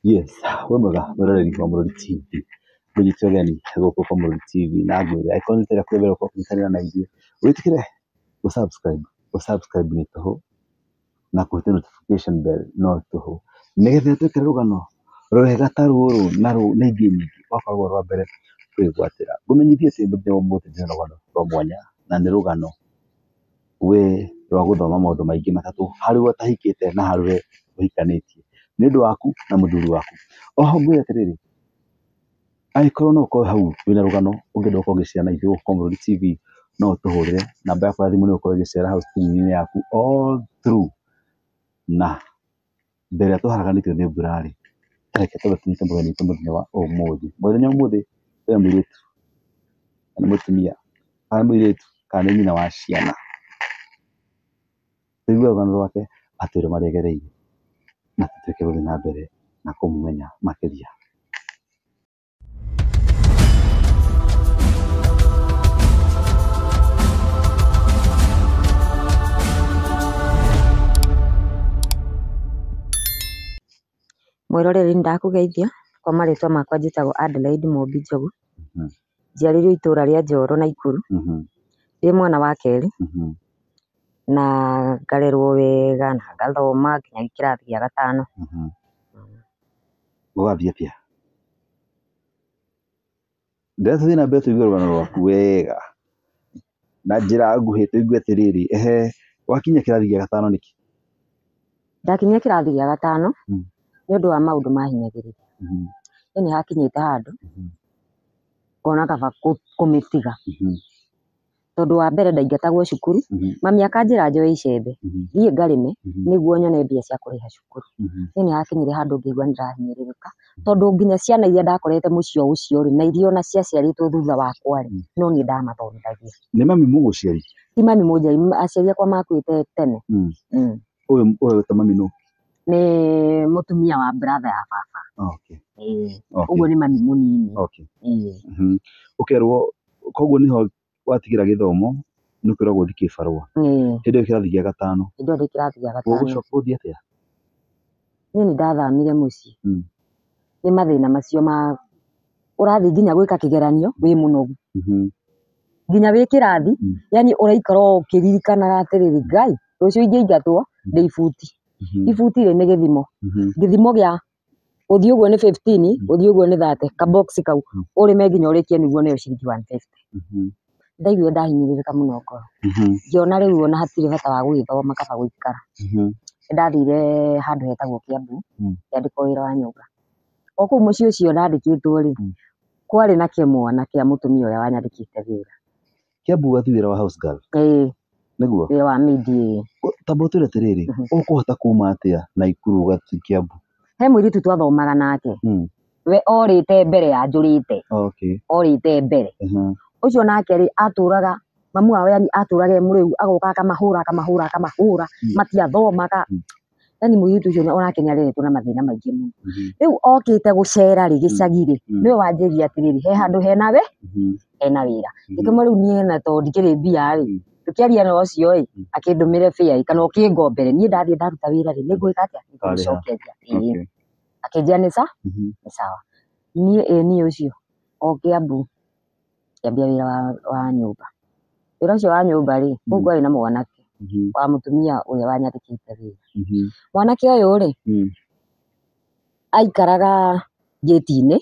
Yes, wĩ mwega mwĩroreri wa Mũrori TV, ngũnyite ũgeni gũkũ kwa Mũrori TV na ngwĩre angĩkorwo nĩ rita rĩaku rĩa mbere gũkorwo ũkĩnyitanĩra na ithuĩ, wĩtĩkĩre gũ subscribe, gũ subscribe nĩ tũhũ na kũhĩta notification bell no tũhũ, nĩgetha twĩkĩre rũgano rwega ta rũrũ na na ingĩ nyingĩ ũgakorwo ũrĩ wa mbere kwĩgwatĩra. Ngũmenyithie atĩ mũthenya wa ũmũthĩ ndĩna rũgano rwa mwanya na nĩ rũgano we rwa gũthoma maũndũ maingĩ matatũ harĩ we ũtahikĩte na harĩ we ũhikanĩtie, nĩ ũndũ waku na mũthuri waku. Oho ngwĩre atĩrĩrĩ, angĩkorwo no ũkorwo hau wĩna rũgano ũngĩenda gũkorwo ũgĩ share na ithuĩ gũkũ kwa Mũrori TV, no ũtũhũrĩre namba yakwa ya thimũ nĩ ĩgũkorwo ĩgĩcera hau screen-inĩ yaku all through. Na mbere ĩrĩa tũharaganĩtio nĩ mbura rĩ, reke twambe tũnyite mũgeni witũ mũthenya wa ũmũthĩ. Mũthenya wa ũmũthĩ kwĩna mũirĩtu, kana mũtumia, kana mũirĩtu, kana nĩ nyina wa ciana. Tũigue rũgano rwake atwĩre marĩa agereire na tũtuĩke gũthiĩ na mbere na kũmũmenya makĩria. Mwĩroreri nĩ ndakũgeithia, kwa marĩtwa makwa njĩtagwo Adelaide Mũmbi Njogu, njiarĩirwo itũra rĩa Njoro Naikuru, ndĩ mwana wa kerĩ, na ngarerwo wega na ngathoma nginya kĩrathi gĩa gatano. Gũgathiĩ atĩa? Ndĩrenda tũthiĩ na mbere tũigue rũgano rwaku wega na njĩra nguhĩ tũigue atĩrĩrĩ, ehe, wakinya kĩrathi gĩa gatano nĩkĩ? Ndakinyia kĩrathi gĩa gatano nĩ ũndũ wa maũndũ mahinyagĩrĩria, niĩ nĩ hakinyĩte handũ ngona kaba kũmĩtiga, tondũ wa mbere ndaingatagwo cukuru, mami akanjĩra njoe icembe thiĩ ngarĩme nĩguo nyone mbia cia kũrĩha cukuru. Niĩ nĩ hakinyire handũ ngĩigua nĩ ndĩrahinyĩrĩrĩka, tondũ nginya ciana iria ndakorete mũciĩ o ũcio rĩ, na iria ona ciaciarĩtwo thutha wakwa rĩ, no niĩ ndamathomithagia. Nĩ mami mũgũciari? Ti mami mũnjiari, aciari akwa makuĩte tene. Ũyũ ũreta mami nũ? Nĩ mũtumia wa brother ya baba. Okay. Ĩĩ. Okay. Ũguo nĩ mami mũnini. Okay. Ĩĩ. Ũkerwo koguo nĩho watigĩra gĩthomo nĩ ũkwĩragwo ũthiĩ kĩbarũa. Ĩĩ. Hĩndĩ ĩyo kĩrathi gĩa gatano. Hĩndĩ ĩyo ndĩ kĩrathi gĩa gatano. Ũgũcoka gũthiĩ atĩa? Niĩ nĩ ndathamire mũciĩ. Nĩ mathĩna macio ma ũrathiĩ nginya gwĩka kĩgeranio wĩ mũnogu. Nginya wĩ kĩrathi, yani ũraikara o ũkĩririkanaga atĩrĩrĩ, Ngai, rũciũ ingĩingatwo ndĩ ibuti. Ibuti rĩ nĩ gĩthimo. Gĩthimo gĩa gũthiĩ ũguo nĩ 15, gũthiĩ ũguo nĩ 30, ka box kau ũrĩme nginya ũrĩkie nĩguo nĩyo ciringi 150. Ndaiguire ndahinyĩrĩrĩka mũno ngoro. Ngĩona rĩu ona hatirĩ bata wa gũgĩthoma kaba gũikara. Nĩ ndathire handũ hetagwo Kiambu, ngĩandĩkwo wĩra wa nyũmba. O kũu mũciĩ ũcio ndandĩkĩtwo rĩ, kwarĩ na kĩmwana kĩa mũtumia ũrĩa wanyandĩkĩte wĩra. Kiambu wathiĩ wĩra wa house girl? Ĩĩ. Nĩguo? Wĩra wa maid ĩĩ. Tamba ũtwĩre atĩrĩrĩ, ũkũhota kuma atĩa Naikuru ũgathiĩ Kiambu? He mũirĩtu twathomaga nake. We orĩte mbere ya njũrĩte. Okay. Orĩte mbere. Ũcio nake rĩ, atũraga mamu wao yani atũraga e mũrĩu, agoka akamahũra akamahũra akamahũra, matiathomaga. Yani mũirĩtu ũcio onake nĩ areretwo na mathĩna maingĩ mũno. Rĩu okĩte gũcera rĩ, gĩcagi rĩ, nĩwe wanjĩrire atĩrĩrĩ, he handũ hena we, hena wĩra. Ngĩkĩmwĩra rĩu niĩ na tondũ ndikĩrĩ mbia rĩ, tũkĩaria na ũcio ĩ, akĩndũmĩre fare kana ũkĩngombere, niĩ ndathiĩ ndaruta wĩra rĩ, nĩngwĩka atĩa? Nĩngũmũcokeria. Ĩĩ. Okay. Akĩnjĩra nĩ nĩ sawa. Niĩ ĩ niĩ ũcio, o Kiambu, ngĩambia wĩra wa nyũmba. Wĩra ũcio wa nyũmba rĩ, kũu kwarĩ na mwanake wa mũtumia ũrĩa wanyandĩkĩte wĩra. Mwanake ũyũ rĩ, aikaraga ngĩti-inĩ,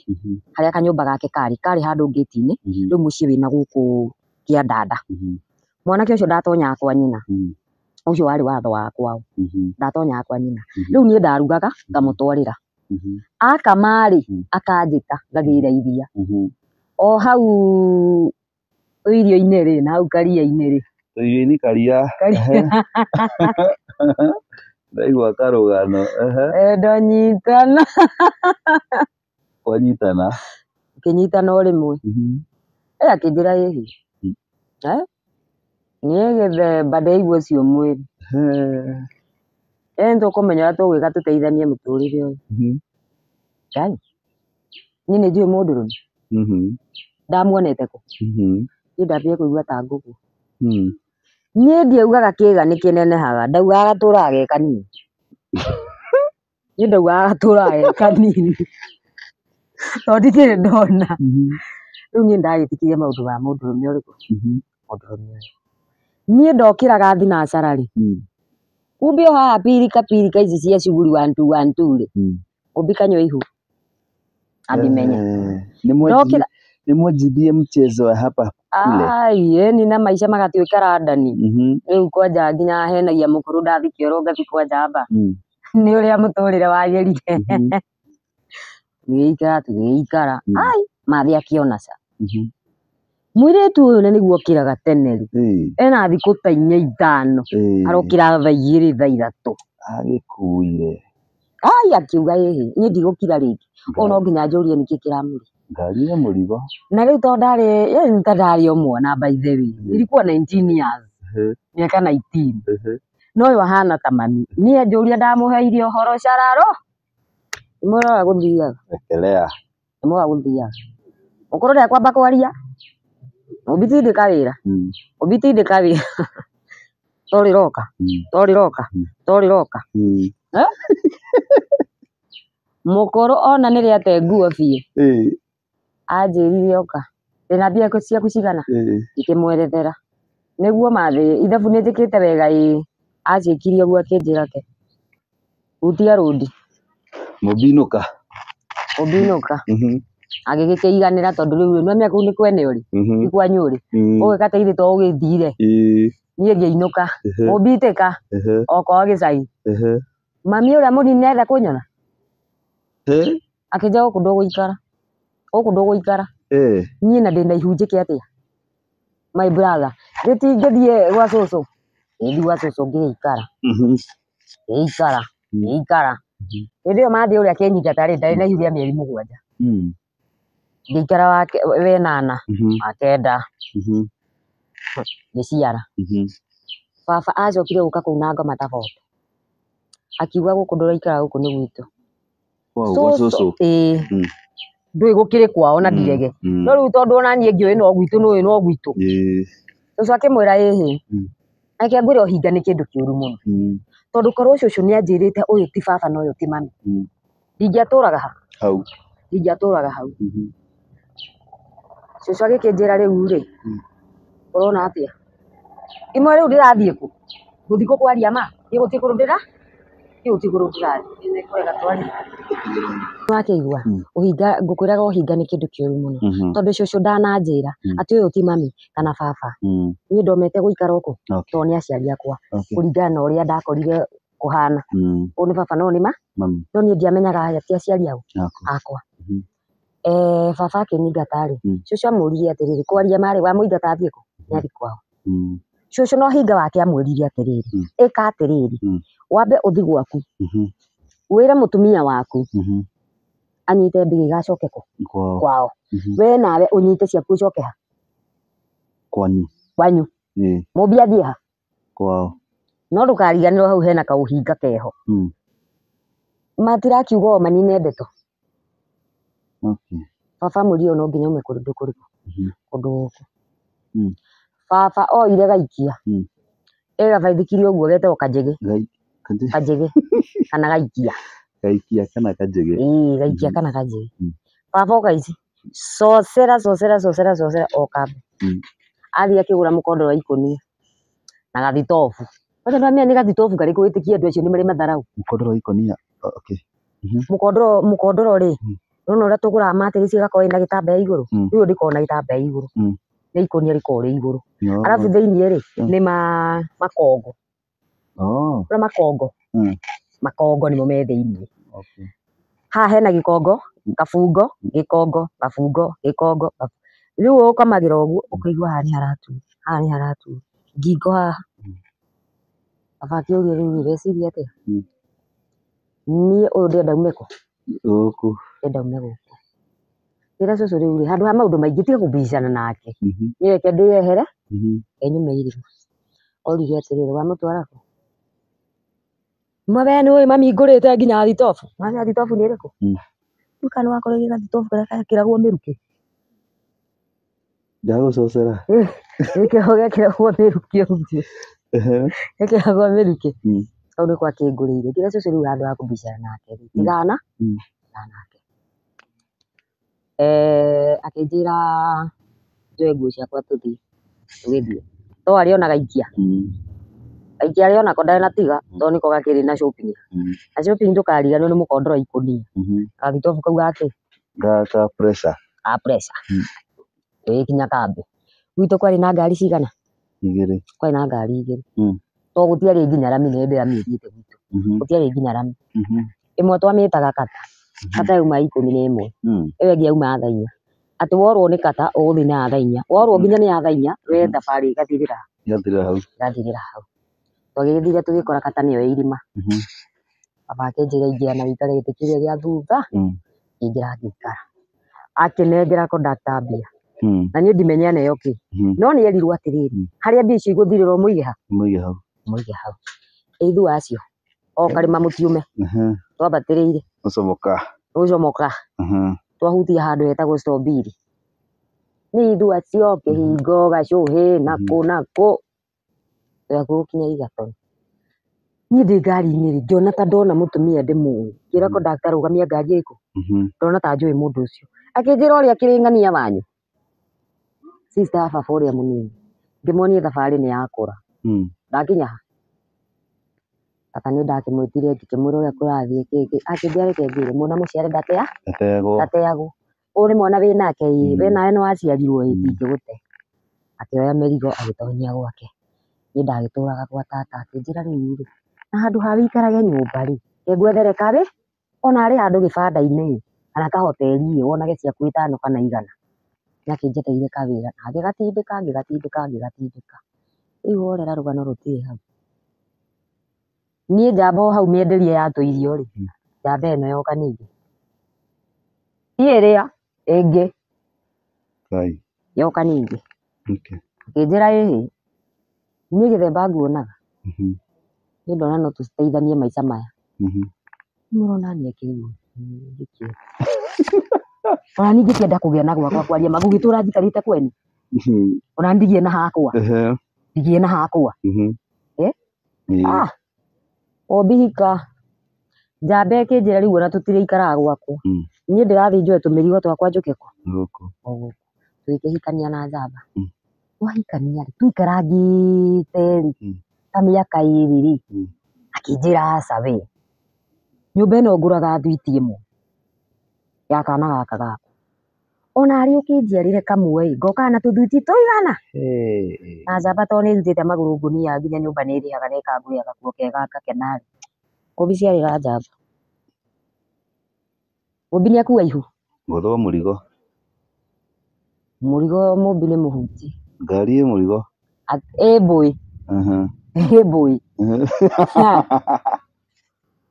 harĩa kanyũmba gake karĩ, karĩ handũ ngĩti-inĩ, rĩu mũciĩ wĩna gũkũ kĩandanda. Mwanake ũcio ndatonyaga kwa nyina. Ũcio warĩ watho wa kwao. Ndatonyaga kwa nyina. Rĩu niĩ ndarugaga, ngamũtwarĩra. Akama rĩ, akanjĩta, ngagĩra iria. O hau irio-inĩ rĩ, na hau karia-inĩ rĩ. Irio-inĩ karia. Karia. Ndaigua karũgano. Ndonyitana. Kwanyitana. Ngĩnyitana o rĩmwe. Akĩnjĩra ĩhĩ. Niĩ gĩthemba ndaigua ũcio mwĩrĩ. Nĩtũkũmenya ũrĩa tũgwĩka tũteithanie mũtũrĩre ũyũ. Ngai, niĩ nĩ njũĩ mũndũrũme. Ndamuonete kũ? Niĩ ndambire kũigua ta ngũkũ. Niĩ ndiaugaga kĩga nĩ kĩnenehaga, ndaugaga gatũraga ge kanini. Niĩ ndaugaga gatũraga ge kanini tondũ ndikĩrĩ ndona. Rĩu niĩ ndagĩtikirie maũndũ ma mũndũrũme ũrĩkũ? Mũndũrũme ũyũ. Niĩ ndokĩraga thinacara rĩ, kumbe o haha pirika pirika ici cia shughuli one two one two rĩ, ũmbi kanyua ihu ambimenye. Ndokĩra Nĩ mwanjithie mchezo wa hapa kule. Ai, ĩni na maica magatuĩka randani. Rĩu kwanja nginya henagia mũkũrũ ndathi kĩoro ngathi kwanja amba. Nĩ ũrĩa mũtũrĩre wagĩrire. Tũgĩikara tũgĩikara. Ai, mathĩ akĩona ca. Mũirĩtu ũyũ na nĩguo okĩraga tene rĩ, ena thikũ ta inya ithano, arokĩra thaa igĩrĩ thaa ithatũ. Agĩkuire. Ai, akiuga ĩhĩ, niĩ ndigũkira rĩngĩ. Ũũ no nginya njũrie nĩkĩ kĩramũria. Ngari ya mũrigo. Na rĩu tondũ ndarĩ, yani ta ndarĩ o mwana by the way. Nilikuwa 19 years. Mĩaka 19. No ũyũ ahana ta mami. Niĩ anjũria ndamũheire ũhoro cararo. Nĩmũrora gũthiaga. Rekelea. Nĩmũrora gũthiaga. Mũkũrũ ndekwamba kwaria. Ũmbitindĩka wĩra. Ũmbitindĩka wĩra. Torĩroka. Torĩroka. Torĩroka. Eh? Mũkũrũ ona nĩrĩa ate nguo biũ. Anjĩrire oka. Ndĩna mbia ciaku cigana? Ngĩmwerethera. Nĩguo mathĩ ithabu nĩnjĩkĩte wega ĩĩ. Anjĩkirie ũguo akĩnjĩra ke. Hutia rũndi. Mũmbinũka. Ũmbinũka. Agĩgĩkĩiganĩra tondũ rĩu nĩwamenya kũu nĩ kwene ũrĩ. Ti kwanyu ũrĩ. Ũgĩka ta ithe to ũgĩthire. Niĩ ngĩinũka. Mũmbitĩka. Okorwo gĩcagi. Mami ũrĩa mũnini nĩarenda kũnyona. Akĩnjĩra gũkũ ndũgũikara. Gũkũ ndũgũikara. Niĩ na ndĩna ihu njĩke atĩa? My brother. Rĩtingĩthiĩ gwa cũcũ. Ngĩthiĩ gwa cũcũ ngĩgĩikara. Ngĩikara. Ngĩikara. Hĩndĩ ĩyo mathĩ ũrĩa akĩnyingata rĩ, ndarĩ na ihu rĩa mĩeri mũgwanja. Ngĩikara wenana, wa kenda, ngĩciara. Baba acokire gũka kũu na ngoma ta bote. Akiuga gũkũ ndũraikara gũkũ nĩ gwitũ. Kwao gwa cũcũ. Ĩĩ. Ndũĩ gũkĩrĩ kwao na ndirege. No rĩu tondũ ona niĩ ngĩũĩ no gwitũ nĩũĩ no gwitũ. Cũcũ akĩmwĩra ĩhĩ. Reke ngwĩre ũhinga nĩ kĩndũ kĩũru mũno. Tondũ korwo cũcũ nĩanjĩrĩte ũyũ ti baba na ũyũ ti mami. Ndingĩatũraga ha? Hau. Ndingĩatũraga hau. Cũcũ agĩkĩnjĩra rĩu rĩ, ũrona atĩa? Imwe rĩu ndĩrathiĩ kũ? Ngũthiĩ kũ kwaria ma? Niĩ gũtirĩ kũndũ ndĩra? Niĩ gũtirĩ kũndũ ndĩrathiĩ. Nĩ kũrega twarie. Wakĩigua? Ũhinga ngũkwĩraga ũhinga nĩ kĩndũ kĩũru mũno. Tondũ cũcũ ndananjĩra atĩ ũyũ ti mami kana baba. Niĩ ndomete gũikara gũkũ tondũ nĩ aciari akwa. Kũringana na ũrĩa ndakorire kũhana. Ũyũ nĩ baba no nĩ ma? Mami. No niĩ ndiamenyaga ti aciari ao akwa. Baba akĩnyingata rĩ, cũcũ amũririe atĩrĩrĩ, kwaria marĩ wamũingata athiĩ kũ? Nĩ athiĩ kwao. Cũcũ na ũhinga wake amwĩrire atĩrĩrĩ, ĩka atĩrĩrĩ, wambe ũthiĩ gwaku, wĩre mũtumia waku anyite mbia igacoke kũ? Kwao. Kwao. We nawe ũnyite ciaku ũcoke ha? Kwanyu. Kwanyu. Mũmbi athiĩ ha? Kwao. No ndũkariganĩrwo hau hena kaũhinga keho. Matirakiuga o manine ndeto. Baba amwĩrire no nginya ume kũndũ kũrĩkũ? Kũndũ gũkũ. Baba oire gaikia. Ĩ gabaithikiri ũguo getagwo kanjĩgĩ. Kanjĩgĩ kana gaikia. Gaikia kana kanjĩgĩ. Ĩĩ gaikia kana kanjĩgĩ. Baba oka ici. Cocera cocera cocera cocera o kambe. Athiĩ akĩgũra mũkondoro wa ikũnia na gathitobu. Kwanza nĩwamenya nĩ gathitobu karĩkũ wĩtĩkie andũ acio nĩ marĩ matharau. Mũkondoro wa ikũnia. Okay. Mũkondoro mũkondoro rĩ, nĩwona ũrĩa tũgũraga mattress ĩgakorwo ĩna gĩtambaya igũrũ? Rĩu ndĩkoragwo na gĩtambaya igũrũ. Nĩ ikũnia rĩkoragwo rĩ igũrũ. Arabu thĩiniĩ rĩ, nĩ makongo. Ũrĩa makongo? Makongo nĩmo me thĩiniĩ. Haha hena gĩkongo, kabungo, gĩkongo, kabungo, gĩkongo. Rĩu ũkamagĩra ũguo ũkaigua haha nĩ haratura, haha nĩ haratura, ngingo haha. Baba akĩũria rĩu rĩ, weciria atĩa? Niĩ ũyũ ndĩrenda ume kũ? Gũkũ. Ndĩrenda ume gũkũ. Ngĩra cũcũ rĩu rĩ, handũ ha maũndũ maingĩ tiga kũbicana nake. Niĩ reke ndĩyehere, enyume irima. Oririe atĩrĩrĩ, wamũtwara kũ? Ma we nĩũĩ mami ngũrĩte nginya thitobu. Wamenya thitobu nĩ ĩrĩkũ? Rĩu kana nĩwakorire gathitobu karĩa gekĩragwo mĩrukĩ? Ndagũcocera. Gĩkĩragwo gekĩragwo mĩrukĩ ũguo. Gekĩragwo mĩrukĩ. Kau nĩko akĩngũrĩire. Ngĩra cũcũ rĩu handũ ha kũbicana nake rĩ, tigana tigana nake. Akĩnjĩra njoe nguo ciakwa tũthiĩ, tũgĩthiĩ. To arĩ ona gaikia. Gaikia arĩ onako ndanatiga tondũ nĩko gakĩrĩ na shopping. Na shopping ndũkariganĩrwo nĩ mũkondoro ikũnia. Gathitobu kau gakĩ? Ga pressure. Ga pressure. Tũgĩkinya kambĩ. Gwitũ kwarĩ na ngari cigana? Igĩrĩ. Kwarĩ na ngari igĩrĩ. To gũtiarĩ nginya rami nĩ hĩndĩ rami ĩthiĩte gwitũ. Gũtiarĩ nginya rami. Ĩmwe twamĩtaga kata. Kata yauma 11. Ĩyo ĩngĩ yauma thaa 4. Atĩ worwo nĩ kata ũgũthiĩ na ya thaa 4. Worwo nginya nĩ ya thaa 4 we thabarĩ ĩgathirĩra. Ĩgathirĩra hau. Ĩgathirĩra hau. Twagĩgĩthire tũgĩkora kata nĩyo ĩ irima. Baba akĩnjĩra ingĩra na wĩikare gĩtĩ kĩrĩa gĩa thutha. Ngĩingĩra ngĩikara. Akĩnengera kondakta mbia. Na niĩ ndimenya aneo kĩ. No nĩ erirwo atĩrĩrĩ, harĩa mbia icio igũthirĩra ũmũige ha? Mũige hau. Mũige hau. Ithuĩ acio o karĩma mũtiume. Twambatĩrĩire. Gũcomoka. Gũcomoka. Twahutia handũ hetagwo Stobiri. Nĩ ithuĩ acio kĩhingo gacũhĩ nakũ nakũ. Twakuo gũkinya Egerton. Niĩ ndĩ ngari-inĩ rĩ, ngĩona ta ndona mũtumia ndĩmũĩ. Ngĩra kondakta rũgamia ngari ĩkũ. Ndona ta njũĩ mũndũ ũcio. Akĩnjĩra ũrĩa kĩrĩng'ania wanyu. Sister ya baba ũrĩa mũnini. Ngĩmuonia thabarĩ nĩ yakũra. Ndakinya ha? Tata nĩ ndakĩmwĩtire ngĩkĩmwĩra ũrĩa kũrathiĩ kĩ kĩ. Akĩnjĩra reke ngwĩre mwana mũciare Ndateagwo. ndateagwo. Ũyũ nĩ mwana wĩ nake ĩ, we nawe nĩ waciarirwo ĩ, ndingĩgũte. Akĩoya mĩrigo agĩtonyia gwake. Niĩ ndagĩtũraga gwa tata akĩnjĩra rĩu rĩ, na handũ ha wĩikarage nyũmba rĩ, ngwethere karĩ ona arĩ handũ gĩbanda-inĩ ĩ, kana kahoteri ĩ, wonage ciaku ithano kana 100. Nĩ akĩnjetheire kawĩra na ngĩgatindĩka ngĩgatindĩka ngĩgatindĩka. Rĩu horera rũgano rũtirĩ hau. Niĩ njamba o hau mĩenderie ya tũirio rĩ, njamba ĩno yoka ningĩ. Ti ĩrĩa ĩngĩ. Yoka ningĩ. Akĩnjĩra ĩhĩ, niĩ gĩthemba nguonaga. Niĩ ndona no tũteithanie maica maya. Mũrona niĩ akĩrĩ Ona niĩ ingĩkĩenda kũgĩa na gwakwa kwaria ma gũgĩtũra njikarĩte kwenyu. Ona ndigie na hakwa. Ndigie na hakwa. Ah, ũmbihika. Njamba ĩkĩnjĩra rĩu ona tũtirĩikaraga gwakwa. Niĩ ndĩrathiĩ njoe tũmĩrigo twakwa njũke kũ? Gũkũ. O gũkũ. Tũgĩkĩhikania na njamba. Twahikania rĩ, tũikarangĩte rĩ, ta mĩaka 2 rĩ, akĩnjĩra aca we. Nyũmba ĩno ngũraga thwiti ĩmwe ya kana gaka gakwa. Ona arĩ ũkĩnjiarĩre kamwe ĩ, ngokaga na tũthwiti tũigana. Na njamba tondũ nĩ ĩrutĩte magũrũ ngũnia nginya nyũmba nĩ ĩrĩhaga na ĩkangũrĩra gakuo kega ngakena rĩ. Mũmbi ciarĩra njamba. Mũmbi nĩ akua ihu. Gũthwo mũrigo. Mũrigo mũmbi nĩ mũhuti. Ngari ĩ mũrigo. Ĩ mbũĩ. Ĩ mbũĩ.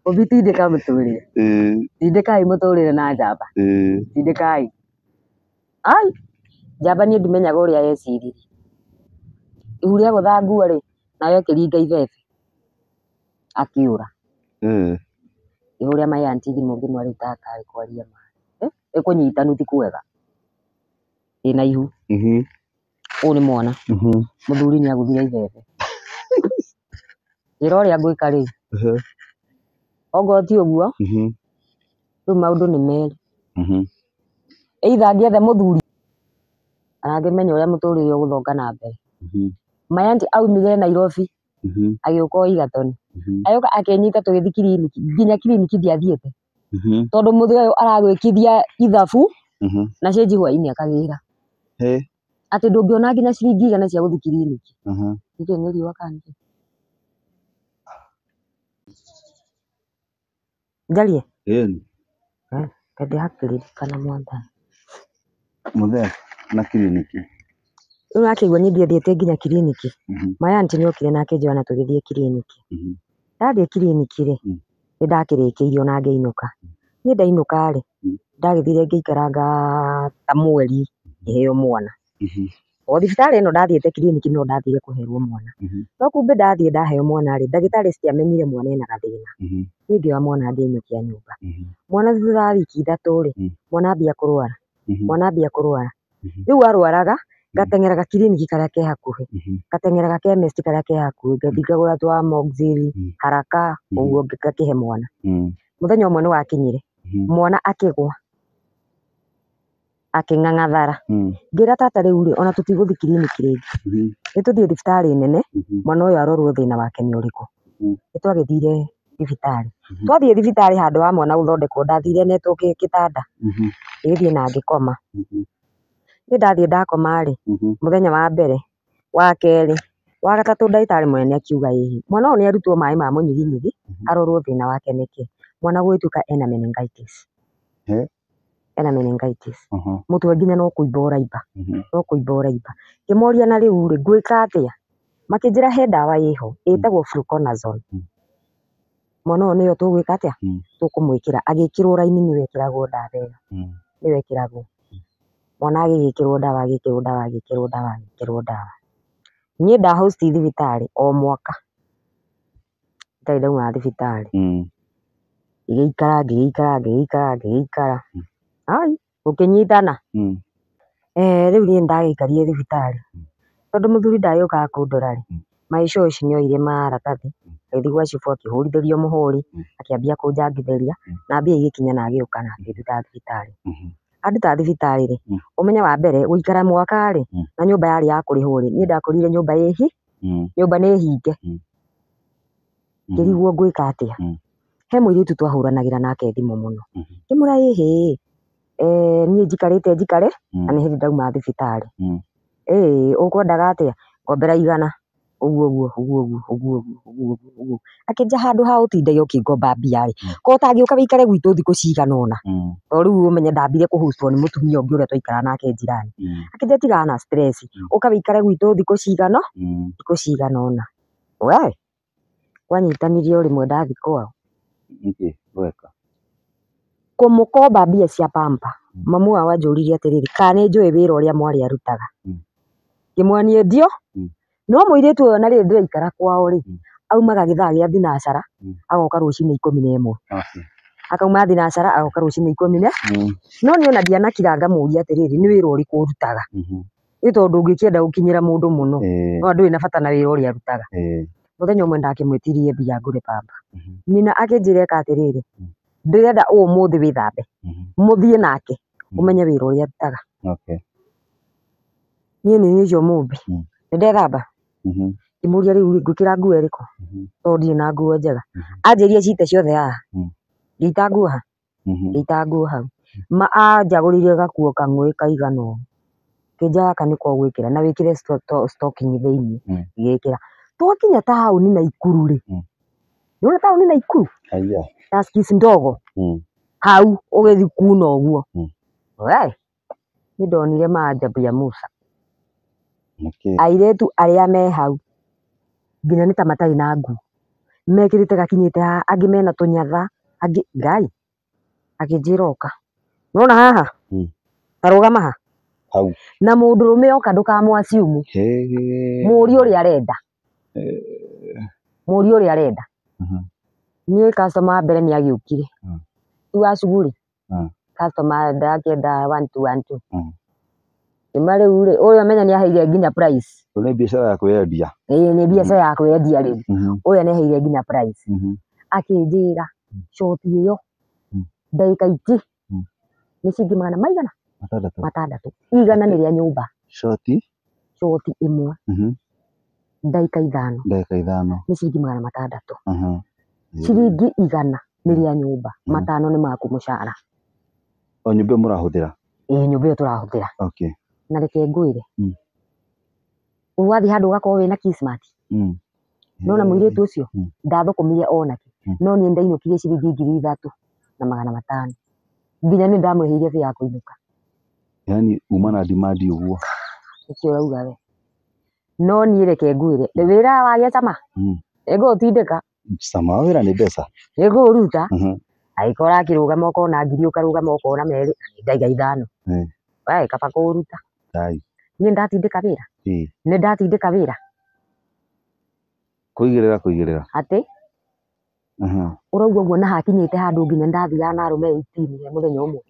Mũmbi tindĩka mũtũrĩre. Tindĩkai mũtũrĩre na njamba. Tindĩkai. Ai, njamba niĩ ndimenyaga ũrĩa yeciririe. Ihu rĩa gũtha nguo rĩ, nayo ĩkĩringa ibebe. Akĩũra. Ngĩhũrĩra my aunty thimũ ngĩmwĩra rĩu tata rĩ kwaria ma. Ĩkũnyitanu ti kwega. Ndĩna ihu. Ũyũ nĩ mwana. Mũthuri nĩ agũthire ibebe. Njĩra ũrĩa ngwĩka rĩu. Ongorwo ti ũguo, rĩu maũndũ nĩ merĩ. Either ngĩethe mũthuri kana ngĩmenye ũrĩa mũtũrĩre ũgũthonga na mbere. My aunty aumire Nairobi agĩũka o Egerton. Agĩũka akĩnyita tũgĩthiĩ kiriniki, nginya kiriniki ndiathiĩte. Tondũ mũthee ũyũ aragwĩkithia ithabu na cĩnji hwainĩ akagĩra. Atĩ ndũngĩona nginya ciringi 100 cia gũthiĩ kiriniki. Nĩkĩ nĩ riũa kana nĩkĩ? Njarie? Ĩni. Ndĩrakĩririkana mwathani. Mũthee na kiriniki. Rĩu akĩigua niĩ ndiathiĩte nginya kiriniki. My aunty nĩokire na akĩnjoya na tũgĩthiĩ kiriniki. Ndathiĩ kiriniki rĩ, nĩ ndakĩrĩkĩirio na ngĩinũka. Niĩ ndainũka rĩ, ndagĩthire ngĩikaranga ta mweri ngĩheo mwana. O thibitarĩ ĩno ndathiĩte kiriniki no ndathire kũherwo mwana. No kumbe ndathiĩ ndaheo mwana rĩ, ndagĩtarĩ citiamenyire mwana ena gathĩna. Niĩ ngĩoya mwana ngĩinũkia nyũmba. Mwana thutha wa wiki 3 rĩ, mwana ambia kũrwara. Mwana ambia kũrwara. Rĩu arwaraga, Ngateng'eraga kiriniki karĩa ke hakuhĩ, ngateng'eraga chemist karĩa ke hakuhĩ, ngathiĩ ngagũra twa Amoxil haraka ũguo ngakĩhe mwana. Mũthenya ũmwe nĩ wakinyire, mwana akĩgwa akĩng'ang'athara. Ngĩra tata rĩu rĩ, ona tũtigũthiĩ kiriniki rĩngĩ, nĩ tũthiĩ thibitarĩ nene, mwana ũyũ arorwo thĩna wake nĩ ũrĩkũ. Nĩ twagĩthire thibitarĩ. Twathiĩ thibitarĩ handũ ha mwana gũthondekwo, ndathire netwo gĩtanda, ngĩgĩthiĩ na ngĩkoma. Niĩ ndathiĩ ndakoma rĩ, mũthenya wa mbere, wa kerĩ, wa gatatũ, ndagĩtarĩ mũnene akiuga ĩhĩ, mwana ũyũ nĩ arutwo maĩ ma mũnyiginyigi, arorwo thĩna wake nĩkĩ. Mwana gũgĩtuĩka ena meningitis. Ena meningitis. Mũtwe nginya no kũimba ũraimba, no kũimba ũraimba. Ngĩmoria na rĩu rĩ, ngwĩka atĩa? Makĩnjĩra he ndawa ĩho ĩtagwo fluconazole. Mwana ũyũ nĩyo tũgwĩka atĩa? Tũkũmwĩkĩra. Agĩkĩrwo raini, nĩwe ĩkĩragwo ndawa ĩyo, nĩwe ĩkĩragwo. Mwana agĩgĩkĩrwo ndawa, agĩkĩrwo ndawa, agĩkĩrwo ndawa, agĩkĩrwo ndawa. Niĩ nda host thibitarĩ o mwaka itarĩ ndauma thibitarĩ. Ngĩgĩikara, ngĩgĩikara, ngĩgĩikara, ngĩgĩikara, ai gũkĩnyitana. Rĩu niĩ nĩndagĩikarire thibitarĩ tondũ mũthuri ndagĩũkaga kũndora rĩ, my shosh nĩoire maratathi, agĩthiĩ gwa cibũ, akĩhũrithĩrio mũhũri, akĩambia kũnjangithĩria na mbia igĩkinya na agĩũka na akĩnduta thibitarĩ. Anduta thibitarĩ rĩ, ũmenye wa mbere gũikara mwaka rĩ, na nyũmba yarĩ ya kũrĩhwo rĩ, niĩ ndakorire nyũmba ĩhi, nyũmba nĩ hinge. Ngĩrigwo ngwĩka atĩa. He mũirĩtu twahũranagĩra nake thimũ mũno, ngĩmwĩra ĩhĩ, niĩ njikarĩte njikare na nĩ hĩndĩ ndauma thibitarĩ, ĩĩ ũkwendaga atĩa? Ngombera 100 ũguo ũguo ũguo ũguo ũguo ũguo ũguo ũguo. Akĩnja handũ ha ũtindage ũkĩngomba mbia rĩ, ko ũtangĩũka wĩikare gwitũ thikũ cigana ũna, to rĩu ũmenye ndambire kũhustwo nĩ mũtumia ũngĩ ũrĩa twaikaraga nake njirani. Akĩnjĩra tigana na stress, ũka wĩikare gwitũ thikũ cigana, thikũ cigana ũna. We kwanyitanirie o rĩmwe ndathiĩ kwao. Nĩkĩ gweka? Kũmũkomba mbia cia pamper. Mamu wao anjũririe atĩrĩrĩ, kana nĩ njũĩ wĩra ũrĩa mwarĩ arutaga? Ngĩmwĩra niĩ ndio. No mũirĩtu ũyũ ona rĩrĩ ndĩraikara kwao rĩ, aumaga gĩthaa gĩa thinacara, agoka rũcinĩ 11. Akauma thinacara agoka rũcinĩ 10. No niĩ ona ndianakira ngamũria atĩrĩrĩ, nĩ wĩra ũrĩkũ ũrutaga? Nĩ tondũ ũngĩkĩenda gũkinyĩra mũndũ mũno, no ndũrĩ na bata na wĩra ũrĩa arutaga. Mũthenya ũmwe ndakĩmwĩtirie mbia ngũre pamper. Nyina akĩnjĩra eka atĩrĩrĩ, ndĩrenda ũmũthĩ wĩthambe, mũthiĩ nake, ũmenye wĩra ũrĩa arutaga. Niĩ nĩ niĩ ũcio mũmbi. Nĩndethamba. Ngĩmũria rĩu rĩ, ngwĩkĩra nguo ĩrĩkũ? Tondũ ndirĩ na nguo njega. Anjĩrire cite ciothe haha. Ngĩita nguo ha? Ngĩita nguo hau. Ma anjagũrĩire gakuo kang'ũĩ kaigana ũũ. Kĩnja gaka nĩko ũgwĩkĩra na wĩkĩre stocking thĩiniĩ. Ngĩgĩkĩra. Twakinya taũni Naikuru rĩ, nĩwona taũni Naikuru? Haiya. Tuskys ndogo. Hau ũgĩthiĩ kuna ũguo. We, nĩ ndonire maajabu ya Musa. Nĩkĩ? Airĩtu arĩa me hau nginya nĩ ta matarĩ na nguo, mekĩrĩte gakinyĩte haha, angĩ mena tũnyatha, angĩ Ngai akĩnjĩra ũka. Nĩwona haha? Ta rũgama haha. Hau. Na mũndũrũme oka ndũkamũ assume. Mũũrie ũrĩa arenda. Mũũrie ũrĩa arenda. Niĩ customer wa mbere nĩ agĩũkire. Ti wa cuguri. Customer ndakĩenda 1 2 1 2. Ngĩmwĩra rĩu rĩ, ũyũ amenya nĩ aheire nginya price. Ĩyo nĩ biacara ya kwĩyendia. Ĩĩ nĩ biacara ya kwĩyendia rĩu. Ũrĩa nĩ aheire nginya price. Akĩnjĩra shoti ĩyo ndagĩka iti nĩ ciringi magana maigana? 6. 6. 100 nĩ rĩa nyũmba. Shoti? Shoti ĩmwe. Ndagĩka 5. Ndagĩka 5. Nĩ ciringi magana 6. Ciringi 100 nĩ rĩa nyũmba. 5 nĩ maku mũcara. O nyũmba ĩyo mũrahũthĩra? Ĩĩ nyũmba ĩyo tũrahũthĩra. Na reke ngwĩre. Wathiĩ handũ ũgakorwo wĩna kismat. Nona mũirĩtu ũcio ndathũkũmire onake. No niĩ ndainũkirie ciringi 3500. Nginya nĩ ndamũrĩhĩire fare ya kũinũka. Yaani uma na demand ũguo. Nĩkĩo ũrauga we. No niĩ reke ngwĩre, wĩra wagĩa cama? Nĩngũũtindĩka. Cama wa wĩra nĩ mbeca. Nĩngũũruta. Angĩkorwo ũrakĩrũgama ũkona 1000, ũkarũgama ũkona 2, ndaiga 5. We kaba kũũruta. Niĩ ndatindĩka wĩra. Nĩ ndatindĩka wĩra. Kũigĩrĩra kũigĩrĩra. Atĩ? Ũrauga ũguo na hakinyĩte handũ nginya ndathiaga na arũme 18 he mũthenya ũmwe.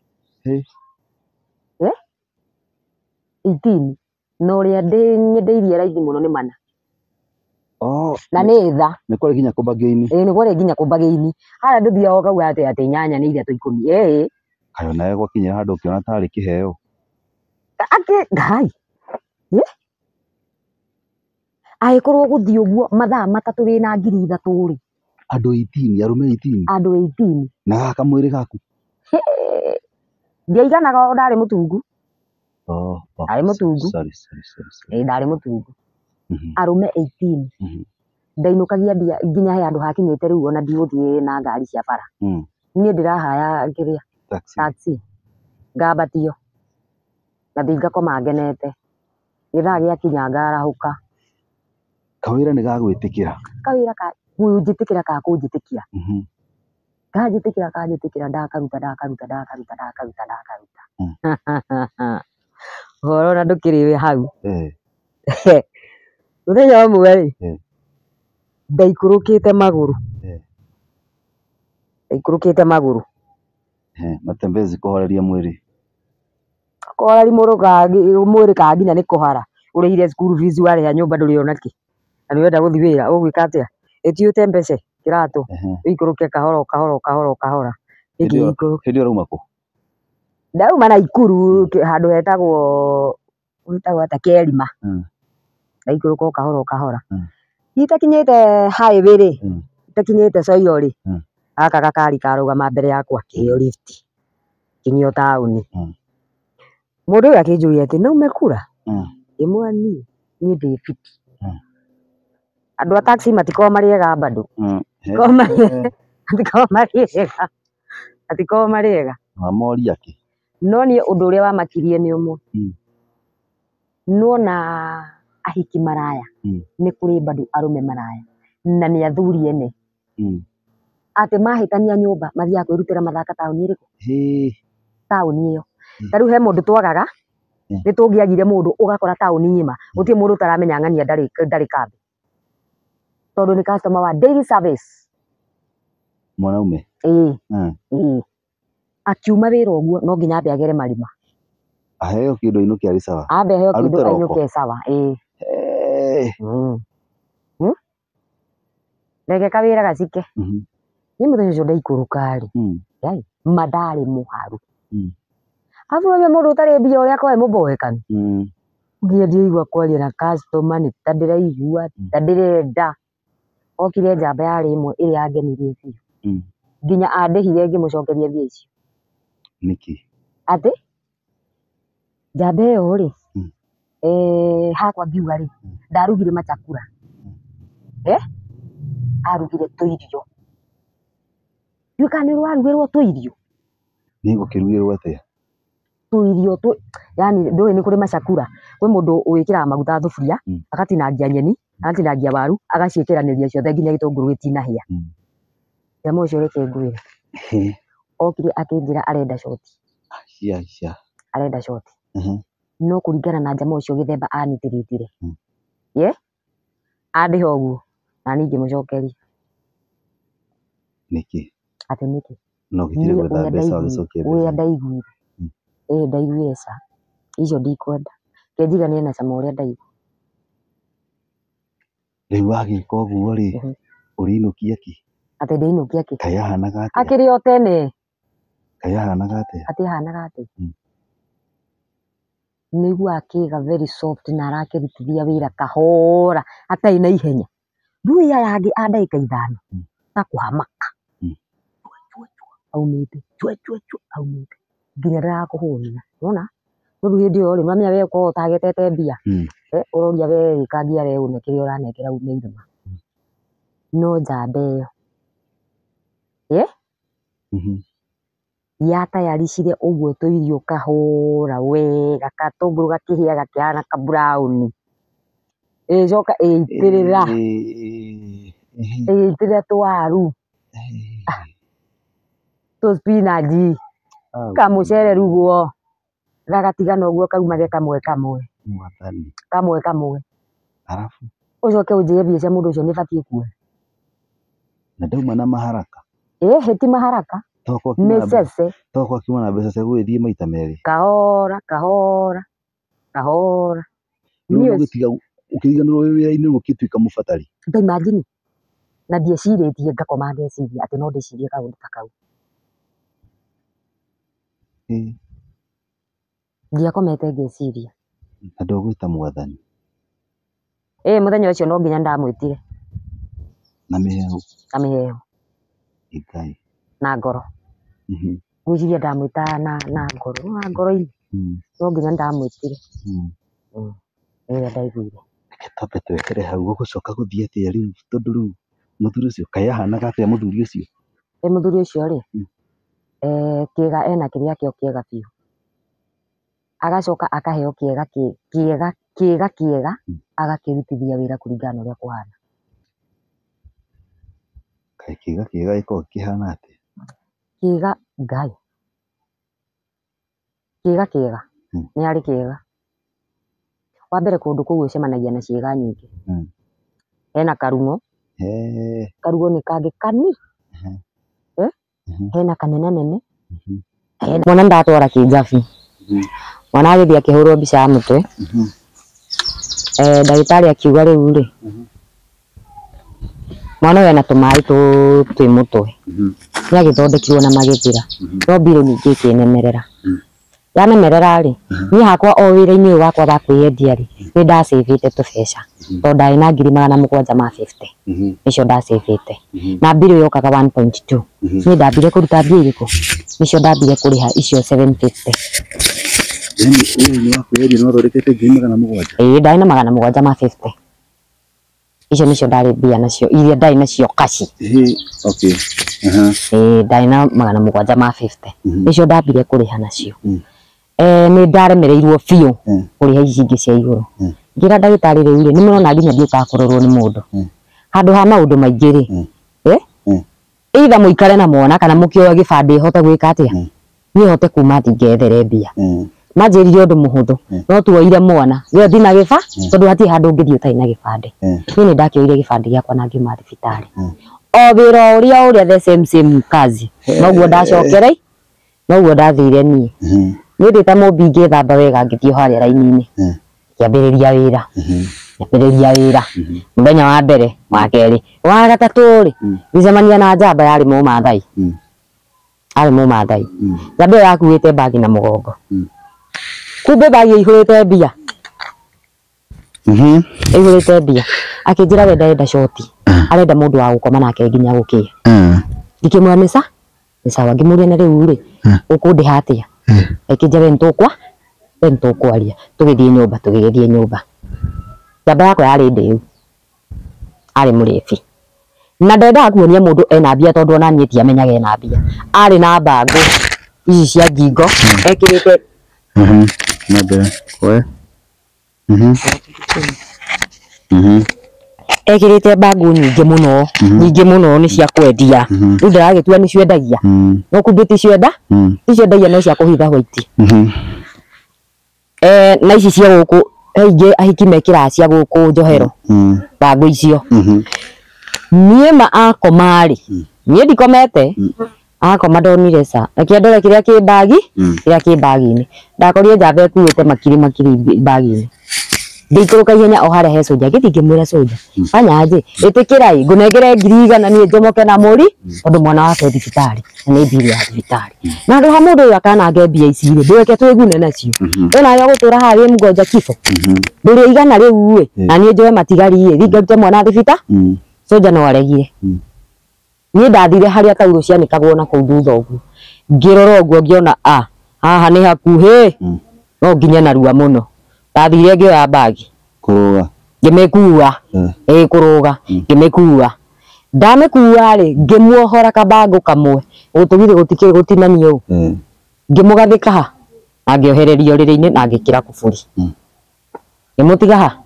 18. Na ũrĩa nyendeirie raithi mũno nĩ mana. Oh, Na nĩ tha. Nĩ kwarĩ nginya kũbagĩini. Ĩĩ nĩ kwarĩ nginya kũbagĩini. Harĩa ndũthiaga ũkauga atĩ atĩ nyanya nĩ ithatũ ikũmi. Ĩĩ. Kaĩ onawe gwakinyĩra handũ ũkĩona tarĩ kĩheo. Akĩ ngai. Ĩ? Angĩkorwo gũthiĩ ũguo mathaa matatũ wĩna 3,000 rĩ. Andũ 18, arũme 18. Andũ 18. Na gaka kamwĩrĩ gaku. Ndiaiganaga o ndarĩ mũtungu. Oh, oh. Ndarĩ mũtungu. Sorry, sorry, sorry, sorry. Ĩĩ ndarĩ mũtungu. Arũme 18. Ndainũkagia mbia nginya he handũ hakinyĩte rĩu ona ndigũthiĩ na ngari cia bara. Niĩ ndĩrahaya kĩrĩa? Taxi. Taxi. Ngambatio. Ngathiĩ ngakoma ngenete. Gĩthaa gĩakinya ngarahũka. Kawĩra nĩ gagwĩtĩkĩra. Kawĩra ka kũnjĩtĩkĩra ka kũnjĩtĩkia. Kanjĩtĩkĩra kanjĩtĩkĩra ndakaruta ndakaruta ndakaruta ndakaruta ndakaruta. Ũhoro ona ndũkĩrĩ hau. Mũthenya ũmwe rĩ, ndaikũrũkĩte magũrũ. Ndaikũrũkĩte magũrũ. Matembezi kũhoreria mwĩrĩ. Kũhoreria mwĩrĩ ka nginya nĩ kũhara. Ũrĩhire school fees warĩha nyũmba ndũrĩ ona kĩ. Na nĩ ũrenda gũthiĩ wĩra ũgwĩka atĩa? Ĩti ũtembece kĩratũ. Ũikũrũke kahora o kahora o kahora o kahora. Hĩndĩ ĩyo ũrauma kũ? Ndauma Naikuru handũ hetagwo gwĩtagwo atĩa Kerima. Ndaikũrũka o kahora o kahora. Itakinyĩte highway rĩ, itakinyĩte Soiro rĩ, gaka gakari karũgama mbere yakwa kĩheo lift. Kinyio taũni. Mũndũ ũyũ akĩnjũria atĩ no umekula? Ngĩmwĩra niĩ niĩ ndĩ fiti. Andũ a taxi matikoragwo marĩ ega bado. Matikoragwo marĩ ega. Matikoragwo marĩ ega. Wamoria kĩ? No niĩ ũndũ ũrĩa wamakirie nĩ ũmwe. Nĩwona ahiki maraya, nĩ kũrĩ bado arũme maraya na nĩ athuri ene. Atĩ mahĩtania nyũmba mathiaga kwĩrutĩra mathaka taũni ĩrĩkũ? Taũni ĩyo. Ta rĩu he mũndũ twagaga, nĩ tũngĩagire mũndũ ũgakora taũni ng'ima gũtirĩ mũndũ ũtaramenya ng'ania ndarĩ kambĩ. Tondũ nĩ customer wa daily service. Mwanaume? Ĩĩ. Ĩĩ. Akiuma wĩra ũguo no nginya ambe agere marima. Aheo kĩndũ ainũke arĩ sawa. Ambe aheo kĩndũ Arute roko. ainũke sawa. Ĩĩ. Reke kawĩra gacike. Niĩ mũthenya ũcio ndaikũrũka rĩ, ngai, ma ndarĩ mũharu. Arabu ũrĩa mũndũ ũtarĩ mbia ũrĩa akoragwo e mũboekanu. Nginya ndiraigua kwaria na customer nĩ ta ndĩraigua, ta ndĩrenda. Okire njamba yarĩ ĩmwe ĩrĩa yangenirie biũ. Nginya andĩhire ngĩmũcokeria mbia icio. Nĩkĩ? Atĩ njamba ĩyo rĩ, hakwa ngiuga rĩ, ndarugire machakura. Arugire tũirio. Ndiũĩ kana nĩ warugĩrwo tũirio. Nĩ ngũkĩrugĩrwo atĩa? Tũirio tũ, yani ndũĩ nĩ kũrĩ macakura. Kwĩ mũndũ wĩkĩraga maguta thuburia, agatinangia nyeni, agatinangia waru, agaciĩkĩranĩria ciothe nginya gĩtũngũrũ gĩtinahĩa. Jamaa ũcio reke ngwĩre. Okire akĩnjĩra arenda shoti. Acia, acia. Arenda shoti. No kũringana na jamaa ũcio gĩthemba anitĩrĩtire. Ye? Andĩha ũguo. Na niĩ ngĩmũcokeria. Nĩkĩ? Atĩ nĩkĩ? No gĩtirĩ Niĩ gwetha ũrĩa mbeca ndaiguire, ũgĩcokia ũrĩa mbeca. ndaiguire. Ĩĩ ndaiguire ca. Icio ndikwenda. Reke njiganie na cama ũrĩa ndaigua. Rĩu wagĩka ũguo rĩ, ũrĩinũkia kĩ? Atĩ ndĩinũkia kĩ? Kaĩ ahanaga atĩa? Akĩrĩ o tene. Kaĩ ahanaga atĩa? Atĩ ahanaga atĩa? Nĩaiguaga akĩga very soft na arakĩrutithia wĩra kahora atarĩ na ihenya. Ndũĩ aya angĩ a ndagĩka ithano ta kũhamaka. Chua, chua, chua, aumĩte. Chua, chua, chua, aumĩte. Nginya ndarakũhũnia. Nĩwona? Tondũ hĩndĩ ĩyo rĩ, nĩwamenya we ũkoragwo ũtagetete mbia. Ũroria we ĩkangia we ũne kĩrĩa ũranengera ume irima. No njamba ĩyo. Yatayaricire ũguo tũirio kahora wega katũngũrũ gakĩhĩa gakĩhana ka brown. Ĩgĩcoka ĩgĩitĩrĩra. Ĩgĩitĩrĩra tũwaru. Tũ spinach. Kamũcere ruguo. Gagatigana ũguo kaumage kamwe kamwe. Mwathani. Kamwe kamwe. Arabu? Ũcoke ũnjĩre mbia cia mũndũ ũcio nĩ batiĩ kuoya. Na ndauma na maharaka. Ĩhĩ ti maharaka. Nĩ cece. Tokorwo akiuma na mbeca cia gũgĩthiĩ maita merĩ. Kahora kahora kahora. Rĩu ũgĩtiga ũkĩriganĩrwo wĩ wĩra-inĩ ũgĩtuĩka mũbatari. Ta imagine na ndiecirĩtie ngakoma ngeciria atĩ no ndĩcirie kaũndũ ta kau. Ndiakomete ngeciria. Na ndũgwĩta mwathani. Ĩĩ mũthenya ũcio no nginya ndamwĩtire. Na mĩhehu. Na mĩhehu. Ngai. Na ngoro. Ngwĩciria ndamwĩta na ngoro. Na ngoro-inĩ. No nginya ndamwĩtire. Nĩrĩo ndaiguire. Reke twambe twetere hau gũgũcoka gũthiĩ atĩa rĩu tondũ rĩu mũthuri ũcio kaĩ ahanaga atĩa mũthuri ũcio? Ĩ mũthuri ũcio rĩ, kĩega ena kĩrĩa akĩo kĩega biũ. Agacoka akaheo kĩega kĩega kĩega kĩega agakĩrutithia wĩra kũringana na ũrĩa kũhana. Kaĩ kĩga kĩega gĩkoragwo kĩhana atĩa? Kĩga Ngai. Kĩga kĩega. Nĩ arĩ kĩega. Wa mbere kũndũ kũu ũcemanagia na ciĩga nyingĩ. Hena karung'o. Karung'o nĩ kangĩ kani. Hena kanenanene. Mwana ndatwara kĩnjabi. Mwana agĩthiĩ akĩhũrwo mbica ya mũtwe. Ndagĩtarĩ akiuga rĩu rĩ, mwana ũyũ ena tũmaĩ twĩ mũtwe. Nĩ agĩthondekirwo na magĩthira. No mbirũ ningĩ ĩkĩnemerera. Yanemerera rĩ, niĩ hakwa o wĩra-inĩ ũyũ wakwa wa kwĩyendia rĩ, nĩ ndacĩbĩte tũbeca. Tondũ ndarĩ na 750,000. Nĩcio ndacĩbĩte. Na mbirũ yokaga 1.2. Niĩ ndambire kũruta mbia irĩkũ? Nĩcio ndambire kũrĩha icio 750. Yaani wĩra-inĩ wa kwĩyendia nĩ wathondekete 700,000? Ĩĩ ndarĩ na 750. Icio nĩcio ndarĩ mbia nacio, iria ndarĩ nacio kaci. Okay. Ĩĩ ndarĩ na 750. Nĩcio ndambire kũrĩha nacio. Nĩ ndaremereirwo biũ kũrĩha ici ingĩ cia igũrũ. Ngĩra ndagĩtarĩ rĩu rĩ, nĩ mũrona nginya ndiũkaga kũrorwo nĩ mũndũ. Handũ ha maũndũ maingĩ rĩ, either mũikare na mwana kana mũkĩoe gĩbandĩ hote gwĩka atĩa? Niĩ hote kuma thiĩ ngethere mbia. Manjĩrire ũndũ mũhũthũ, no tuoire mwana, we ndina gĩba, tondũ hatirĩ handũ ũngĩthiĩ ũtarĩ na gĩbandĩ. Niĩ nĩ ndakĩoire gĩbandĩ gĩakwa na ngiuma thibitarĩ. O wĩra ũrĩa ũrĩa the same same kazi. Noguo ndacokerei, noguo ndathire niĩ. Niĩ ndĩ ta mũmbi ngĩthamba wega ngĩthiĩ harĩa raini-inĩ. Ngĩambĩrĩria wĩra. Ngĩambĩrĩria wĩra. Mũthenya wa mbere, wa kerĩ, wa gatatũ rĩ, ngĩcemania na njamba yarĩ Mũmathai. Arĩ Mũmathai. Njamba ĩyo yakuĩte mbagi na mũgongo. Kumbe mbagi ĩihũrĩte mbia. Ĩihũrĩte mbia. Akĩnjĩra we ndarenda shoti. Arenda mũndũ wa gũkoma nake nginya gũkĩe. Ngĩkĩmwĩra nĩ sawa. Ngĩmũria na rĩu rĩ, ũkũndĩha atĩa? Akĩnjĩra we nĩtũkwaria. Tũgĩthiĩ nyũmba, tũgĩgĩthiĩ nyũmba. Njamba yakwa yarĩ ndĩu. Arĩ mũrĩbi. Na ndendaga kuonia mũndũ ena mbia tondũ ona niĩ ndiamenyaga ena mbia. Arĩ na mbangũ ici cia ngingo, ekĩrĩte ekĩrĩte mbangũ nyingĩ mũno, nyingĩ mũno nĩ cia kwendia. Rĩu ndĩragĩtua nĩ ciendagia. No kumbe ti cienda, ti ciendagia no cia kũhitha white. Na ici cia gũkũ, he ingĩ ahiki mekĩraga cia gũkũ njohero. Mbangũ icio. Niĩ ma akoma rĩ, niĩ ndikomete, akoma ndonire ca. Reke ndore kĩrĩa kĩ mbagi, kĩrĩa kĩ mbagi-inĩ. Ndakorire njamba ĩkuĩte makiri makiri mbagi-inĩ. Ngĩikũrũka ihenya o harĩa he soja, ngĩthiĩ ngĩmwĩra soja, fanya aje, ĩtĩkĩra ĩ, ngũnengere 100,000 niĩ njomoke na mũri, tondũ mwana wakwa e thibitarĩ, na nĩ mbiri ya thibitarĩ. Na handũ ha mũndũ ũyũ akanange mbia ici rĩ, ndũreke twĩgune nacio. We nawe ũgũtũra haha wĩ mgonja kifo. Ndũrĩ 100 rĩu ĩ, na niĩ njoe matigari ĩ, thiĩ ngarute mwana thibita. Soja no aregire. Niĩ ndathire harĩa taurũ cianĩkagwo na kũu thutha ũguo. Ngĩrora ũguo ngĩona a, haha nĩ hakuhĩ, no nginye narua mũno. Ndathire ngĩoya mbagi. Kũrũga. Ngĩmĩkua. Ĩĩ kũrũga. Ngĩmĩkua. Ndamĩkua rĩ, ngĩmuohora kabangũ kamwe. Gũtũ githĩ gũtikĩrĩ gũtinanio ũũ. Ngĩmũgathĩka ha, na ngĩohereria ũrĩrĩ-inĩ na ngĩkĩra kuburi. Ngĩmũtiga ha.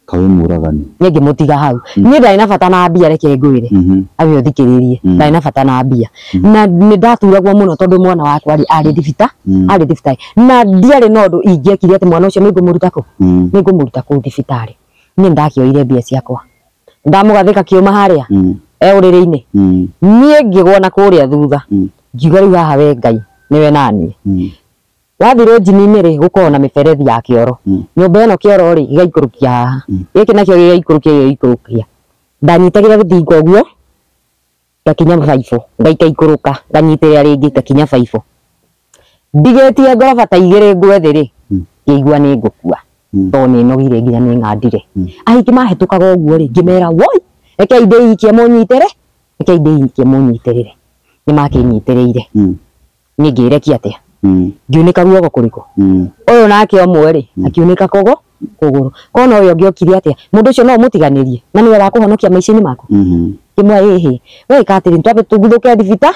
Kawe mũragani. Niĩ ngĩmũtiga hau. Niĩ ndarĩ na bata na mbia reke ngwĩre. Abe ũthikĩrĩrie. Ndarĩ na bata na mbia. Na nĩ ndaturagwo mũno tondũ mwana wakwa arĩ thibita, arĩ thibitarĩ. Na ndiarĩ na ũndũ ingĩekire atĩ mwana ũcio nĩ ngũmũruta kũ? Nĩ ngũmũruta kũu thibitarĩ. Niĩ ndakĩoire mbia ciakwa. Ndamũgathĩka kĩũma harĩa. E ũrĩrĩ-inĩ. Niĩ ngĩgwa na kũrĩa thutha. Ngiuga rĩu haha we Ngai, nĩwe naniĩ. Wathiĩ rũnjini-inĩ rĩ gũkoragwo na mĩberethi ya kĩoro. Nyũmba ĩno kĩoro rĩ gĩgaikũrũkia haha. Gĩkĩ nakĩo gĩgaikũrũkia gĩgaikũrũkia. Ndanyitagĩra rũthingo ũguo ngakinya baibũ, ngaikaikũrũka, nganyitĩrĩra rĩngĩ ngakinya baibũ. Ndigĩtie ngoroba ta igĩrĩ ngwe thĩ rĩ, ngĩigua nĩ ngũkua. Tondũ nĩ nogire nginya nĩ ng'andire. Ahiki mahĩtũkaga ũguo rĩ, ngĩmera woi, rekei ndĩikie mũnyitĩre, rekei ndĩikie mũnyitĩrĩre. Nĩ makĩnyitĩrĩire. Niĩ ngĩrekia atĩa? Ngiunĩka guoko kũrĩkũ? Ũyũ nake ũmwe rĩ, akiunĩka kũgũrũ. Kona ũyũ ũngĩ okire atĩa? Mũndũ ũcio no ũmũtiganĩrie na nĩwe wakũhonokia maica-inĩ maku. Kĩmwe ĩhĩ. We ĩka atĩrĩ, twambe tũguthũke thibita,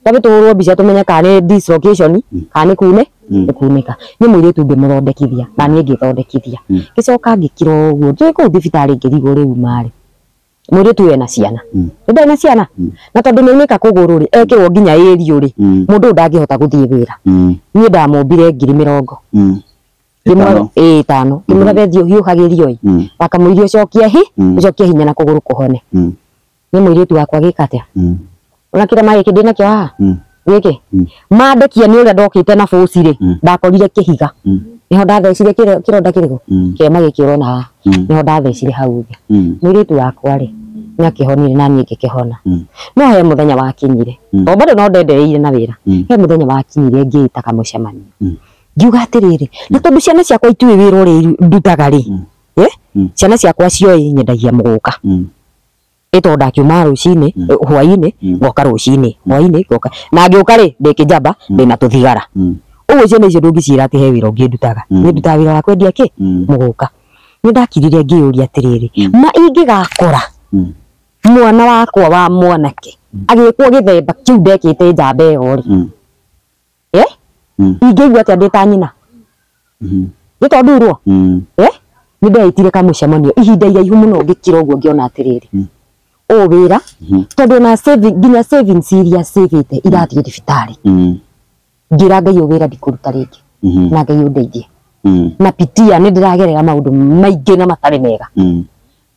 twambe tũhũrwo mbica tũmenye kana nĩ dislocation, kana nĩ kune, nĩ kunĩka. Niĩ mũirĩtu ngĩmũthondekithia, na niĩ ngĩthondekithia. Ngĩcoka ngĩkira ũguo, twĩ kũu thibitarĩ ngĩrigwo rĩu marĩ. Mũirĩtu ũyũ ena ciana. Nĩ na ciana. Na tondũ nĩ aunĩka kũgũrũ rĩ, ekĩrwo nginya ĩriũ rĩ, mũndũ ũyũ ndangĩhota gũthiĩ wĩra. Niĩ ndamũmbire 20,000. Ĩtano. Ngĩmwĩra we thiĩ ũhiũhagĩrio ĩ. Wakamũiria ũcokie hi, ũcokie hinya na kũgũrũ kũhone. Nĩ mũirĩtu wakwa gĩka atĩa? Ona kĩrema gĩkĩ ndĩnakĩo haha? Gĩkĩ? Mandekia nĩ ũrĩa ndokĩte na bũci rĩ, ndakorire kĩhiga. Nĩho ndathecire kĩronda kĩrĩkũ? Kĩrema gĩkĩ ũrona haha. Nĩho ndathecire hau thĩ. Mũirĩtu wakwa rĩ, nĩakĩhonire na niĩ ngĩkĩhona. No he mũthenya wakinyire. Tondũ bado no ndendereire na wĩra. He mũthenya wakinyire ngĩĩta kamũcemanio. Ngiuga atĩrĩrĩ, na tondũ ciana ciakwa itiũĩ wĩra ũrĩa ndutaga rĩ, ciana ciakwa cioĩ nyendagia mũgũka. Ĩ tondũ ndakiuma rũcinĩ, hwaĩ-inĩ, ngoka rũcinĩ, hwaĩ-inĩ ngoka. Na ngĩũka rĩ, ndĩ kĩnjamba, ndĩna tũthigara. Ũguo ciana icio ndũngĩciĩra atĩ he wĩra ũngĩ ndutaga. Niĩ ndutaga wĩra wa kwendia kĩ? Mũgũka. Nĩ ndakirire ngĩyũria atĩrĩrĩ, ma ingĩgakora mwana wakwa wa mwanake agĩkwo gĩthemba kĩu ndekĩte njamba ĩyo rĩ, ingĩigua atĩa ndĩ ta nyina? Nĩ tondũ ndurwo? Nĩ ndeitire kamũcemanio ihinda iraihu mũno ngĩkira ũguo ngĩona atĩrĩrĩ, ũũ wĩra tondũ na saving nginya savings iria savĩte irathiĩ thibitarĩ. Ngĩra Ngai ũyũ wĩra ndikũruta rĩngĩ. Na Ngai ũndeithie. Na pitia nĩ ndĩragerera maũndũ maingĩ na matarĩ mega.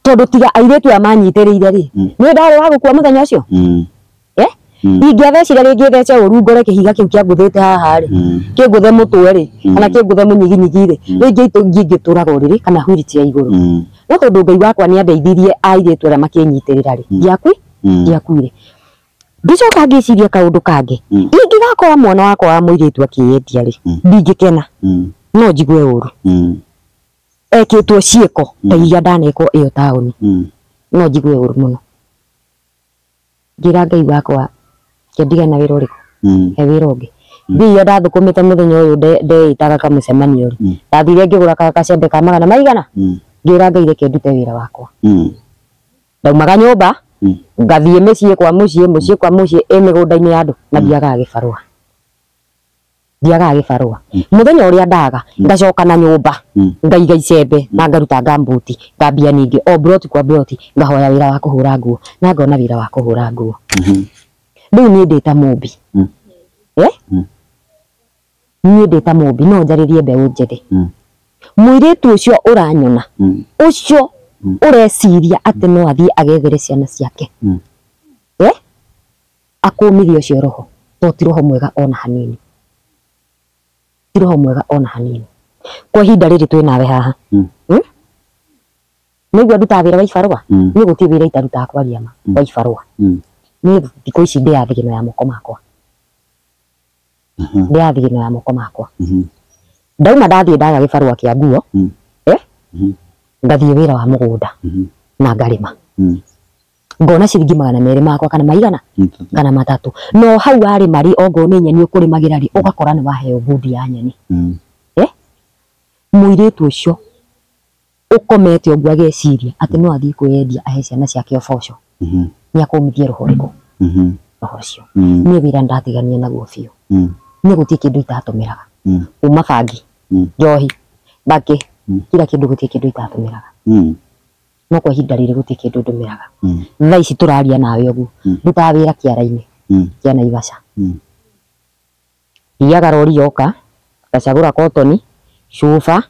Tondũ tiga airĩtu aya manyitĩrĩire rĩ, nĩ ndarĩ wa gũkua mũthenya ũcio? Ingĩathecire rĩngĩ thece ũru ngore kĩhiga kĩu kĩangũthĩte haha rĩ, kĩngũthe mũtwe rĩ, kana kĩngũthe mũnyiginyigi rĩ, rĩngĩ ingĩtũraga ũrĩrĩ kana wheelchair igũrũ. No tondũ Ngai wakwa nĩ andeithirie airĩtu arĩa makĩnyitĩrĩra rĩ, ndiakuire. Ngĩcoka ngĩciria kaũndũ kangĩ, ingĩgakora mwana wakwa wa mũirĩtu akĩyendia rĩ, ndingĩkena, no njigue ũru. Ekĩtwo ciĩko ta iria ndanekwo ĩyo taũni, no njigue ũru mũno. Ngĩra Ngai wakwa kĩndigane na wĩra ũrĩkũ? He wĩra ũngĩ. Mbia iria ndathũkũmĩte mũthenya ũyũ ndeĩtaga kamũcemanio rĩ, ndathire ngĩgũra gacembe ka magana maigana, ngĩra Ngai reke ndute wĩra wakwa. Ndaumaga nyũmba, ngathiĩ mĩciĩ kwa mũciĩ, mũciĩ kwa mũciĩ, ĩ mĩgũnda-inĩ ya andũ, na ndiagaga gĩbarũa. Ndiagaga gĩbarũa. Mũthenya ũrĩa ndaga, ngacoka na nyũmba, ngaiga icembe, na ngaruta ngambuti, ngambia ningĩ, o broti kwa broti, ngahoya wĩra wa kũhũra nguo, na ngona wĩra wa kũhũra nguo. Rĩu niĩ ndĩ ta mũmbi. Niĩ ndĩ ta mũmbi, no njarĩrie mbeũ njĩthĩ. Mũirĩtu ũcio ũranyona, ũcio ũreciria atĩ no athiĩ agethere ciana ciake. Akũmithie ũcio roho, to ti roho mwega ona hanini. Ti roho mwega ona hanini. Kwa ihinda rĩrĩ twĩ nawe haha. Nĩguo ndutaga wĩra wa ibarũa? Niĩ gũtirĩ wĩra itarutaga kwaria ma, wa ibarũa. Niĩ thikũ ici ndĩaga thigino ya moko makwa. Ndĩaga thigino ya moko makwa. Ndauma ndathiĩ ndaga gĩbarũa kĩa nguo, ngathiĩ wĩra wa mũgũnda na ngarĩma. Ngona ciringi 200 makwa kana maigana kana 3. No hau warĩma rĩ, ongorwo nĩ nyeni ũkũrĩmagĩra rĩ, ũgakora nĩ waheo ngundi ya nyeni. Mũirĩtu ũcio ũkomete ũguo ageciria atĩ no athiĩ kwĩyendia ahe ciana ciake ũboco. Nĩ akũmithie roho ũrĩkũ? Roho ũcio. Niĩ wĩra ndatigania naguo biũ. Niĩ gũtirĩ kĩndũ itatũmĩraga. Kuma bangi, njohi, mbakĩ, kila kĩndũ gũtirĩ kĩndũ itatũmĩraga. No kwa ihinda rĩrĩ gũtirĩ kĩndũ ndũmĩraga. Thaa ici tũraria nawe ũguo, ndutaga wĩra kĩara-inĩ kĩa Naivasha. Thiaga rori yoka, ngacagũra kotoni, cuba,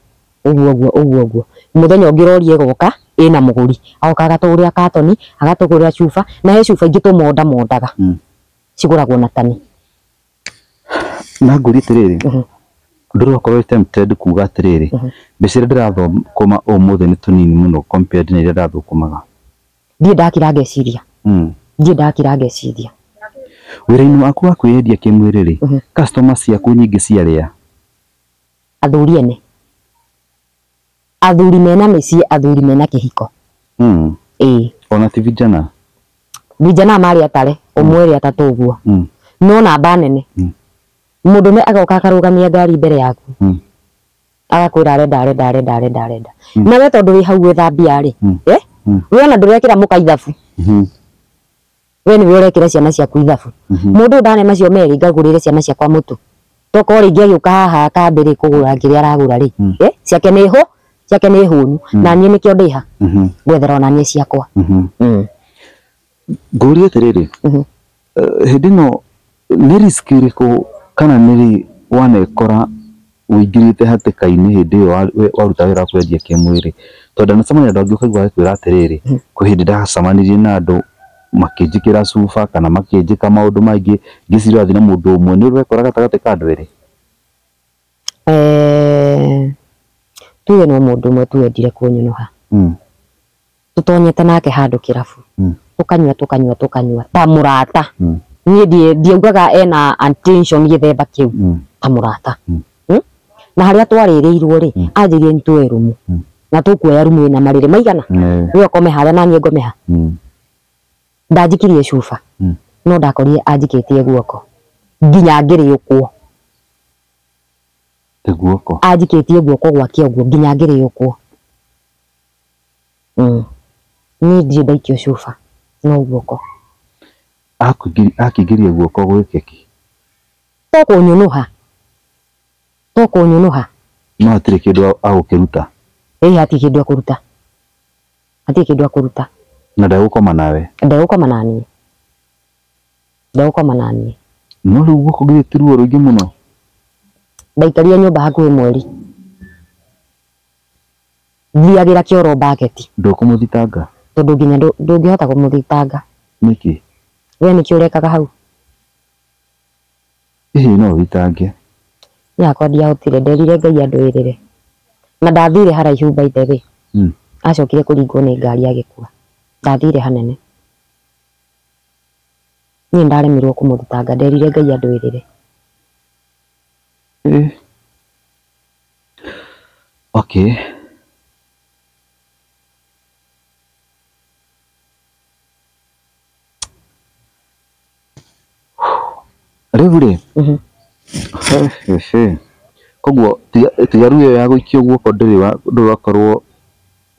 ũguo ũguo ũguo ũguo. Mũthenya ũngĩ rori ĩgoka ĩna mũgũri, agoka agatũgũrĩra katoni, agatũgũrĩra cuba, na he cuba ingĩ tũmonda mondaga. Cigũragwo na tani. Na ngũrie atĩrĩrĩ, Ndũrakorwo tempted kuga atĩrĩrĩ, mbeca iria ndĩrathũkũma ũmũthĩ nĩ tũnini mũno compared na iria ndathũkũmaga. Ndiĩ ndakira ngeciria. Ndiĩ ndakira ngeciria. Wĩra-inĩ waku wa kwĩyendia kĩmwĩrĩ rĩ, customer ciaku nyingĩ ciarĩa? Athuri ene. Athuri mena mĩciĩ, athuri mena kĩhiko. Ĩĩ. Ona ti vijana? Vijana marĩ atare, ũmwe erĩ atatũ ũguo. No namba nene. Mũndũme agoka akarũgamia ngari mbere yaku. Agakwĩra arenda arenda arenda arenda arenda. Na we tondũ wĩ hau gwetha mbia rĩ, we ona ndũrekĩra mũka ithabu. We nĩwe ũrekĩra ciana ciaku ithabu. Mũndũ ndane macio merĩ ngagũrĩre ciana ciakwa mũtu. Tokorwo rĩngĩ agĩũka haha kambĩ rĩ kũgũra kĩrĩa aragũra rĩ, ciake nĩ hũ, ciake nĩ hũnu. Na niĩ nĩkĩo ndĩha. Ngwethera ona niĩ ciakwa. Ngũrie atĩrĩrĩ, hĩndĩ ĩno nĩ risk ĩrĩkũ kana nĩ rĩ wanekora ũingĩrĩte hatĩka-inĩ hĩndĩ ĩyo waruta wĩra wa kwendia kĩmwĩrĩ? Tondũ ndanacemania na andũ angĩ ũkaigua agĩkwĩra atĩrĩrĩ, kwĩ hĩndĩ ndacemanirie na andũ makĩnjĩkĩra cuba kana makĩnjĩka maũndũ maingĩ, ngĩciria ũrathiĩ na mũndũ ũmwe, nĩ ũrekora gatagatĩ ka andũ erĩ? Tuge no mũndũ ũmwe tu wendire kũnyũnũha. Tũtonyete nake handũ kĩrabu. Tũkanyua tũkanyua tũkanyua ta mũrata. Niĩ ndiaugaga ena attention gĩthemba kĩu ta mũrata. Na harĩa twarĩrĩirwo rĩ, anjĩrire nĩ tuoe rumu. Na tũkuoya rumu ĩna marĩrĩ maigana. We ũkome harĩa na niĩ ngome ha. Ndanjikirie cuba. No ndakorire anjikĩtie guoko. Nginya ngĩrĩũkwo. Guoko? Anjikĩtie guoko gwake ũguo nginya ngĩrĩũkwo. Niĩ ndirĩ ndaikio cuba no guoko. Akĩingĩria guoko gwĩke kĩ? To kũnyũnũha. To kũnyũnũha. No hatirĩ kĩndũ agũkĩruta? Ĩĩ hatirĩ kĩndũ ekũruta. Hatirĩ kĩndũ ekũruta. Na ndegũkoma nawe? Ndegũkoma na niĩ. Ndegũkoma na niĩ. No rĩu guoko githĩ ti ruo rũingĩ mũno? Ndaikarire nyũmba hakuhĩ mweri. Thiagĩra kĩoro baketi. Ndũkũmũthitanga? Tondũ nginya ndũngĩhota kũmũthitanga. Nĩkĩ? We nĩkĩ ũrekaga hau? Ĩhĩ no ũthitange. Niĩ hakwa ndiahotire, nderire Ngai andũĩrĩre. Na ndathire haraihu by the way. Acokire kũringwo nĩ ngari agĩkua. Ndathire hanene. Niĩ ndaremirwo kũmũthitanga, nderire Ngai andũĩrĩre. Okay. Rĩu rĩ, koguo tiga rĩu ĩyo ya gũikio guoko ndũrĩ wakorwo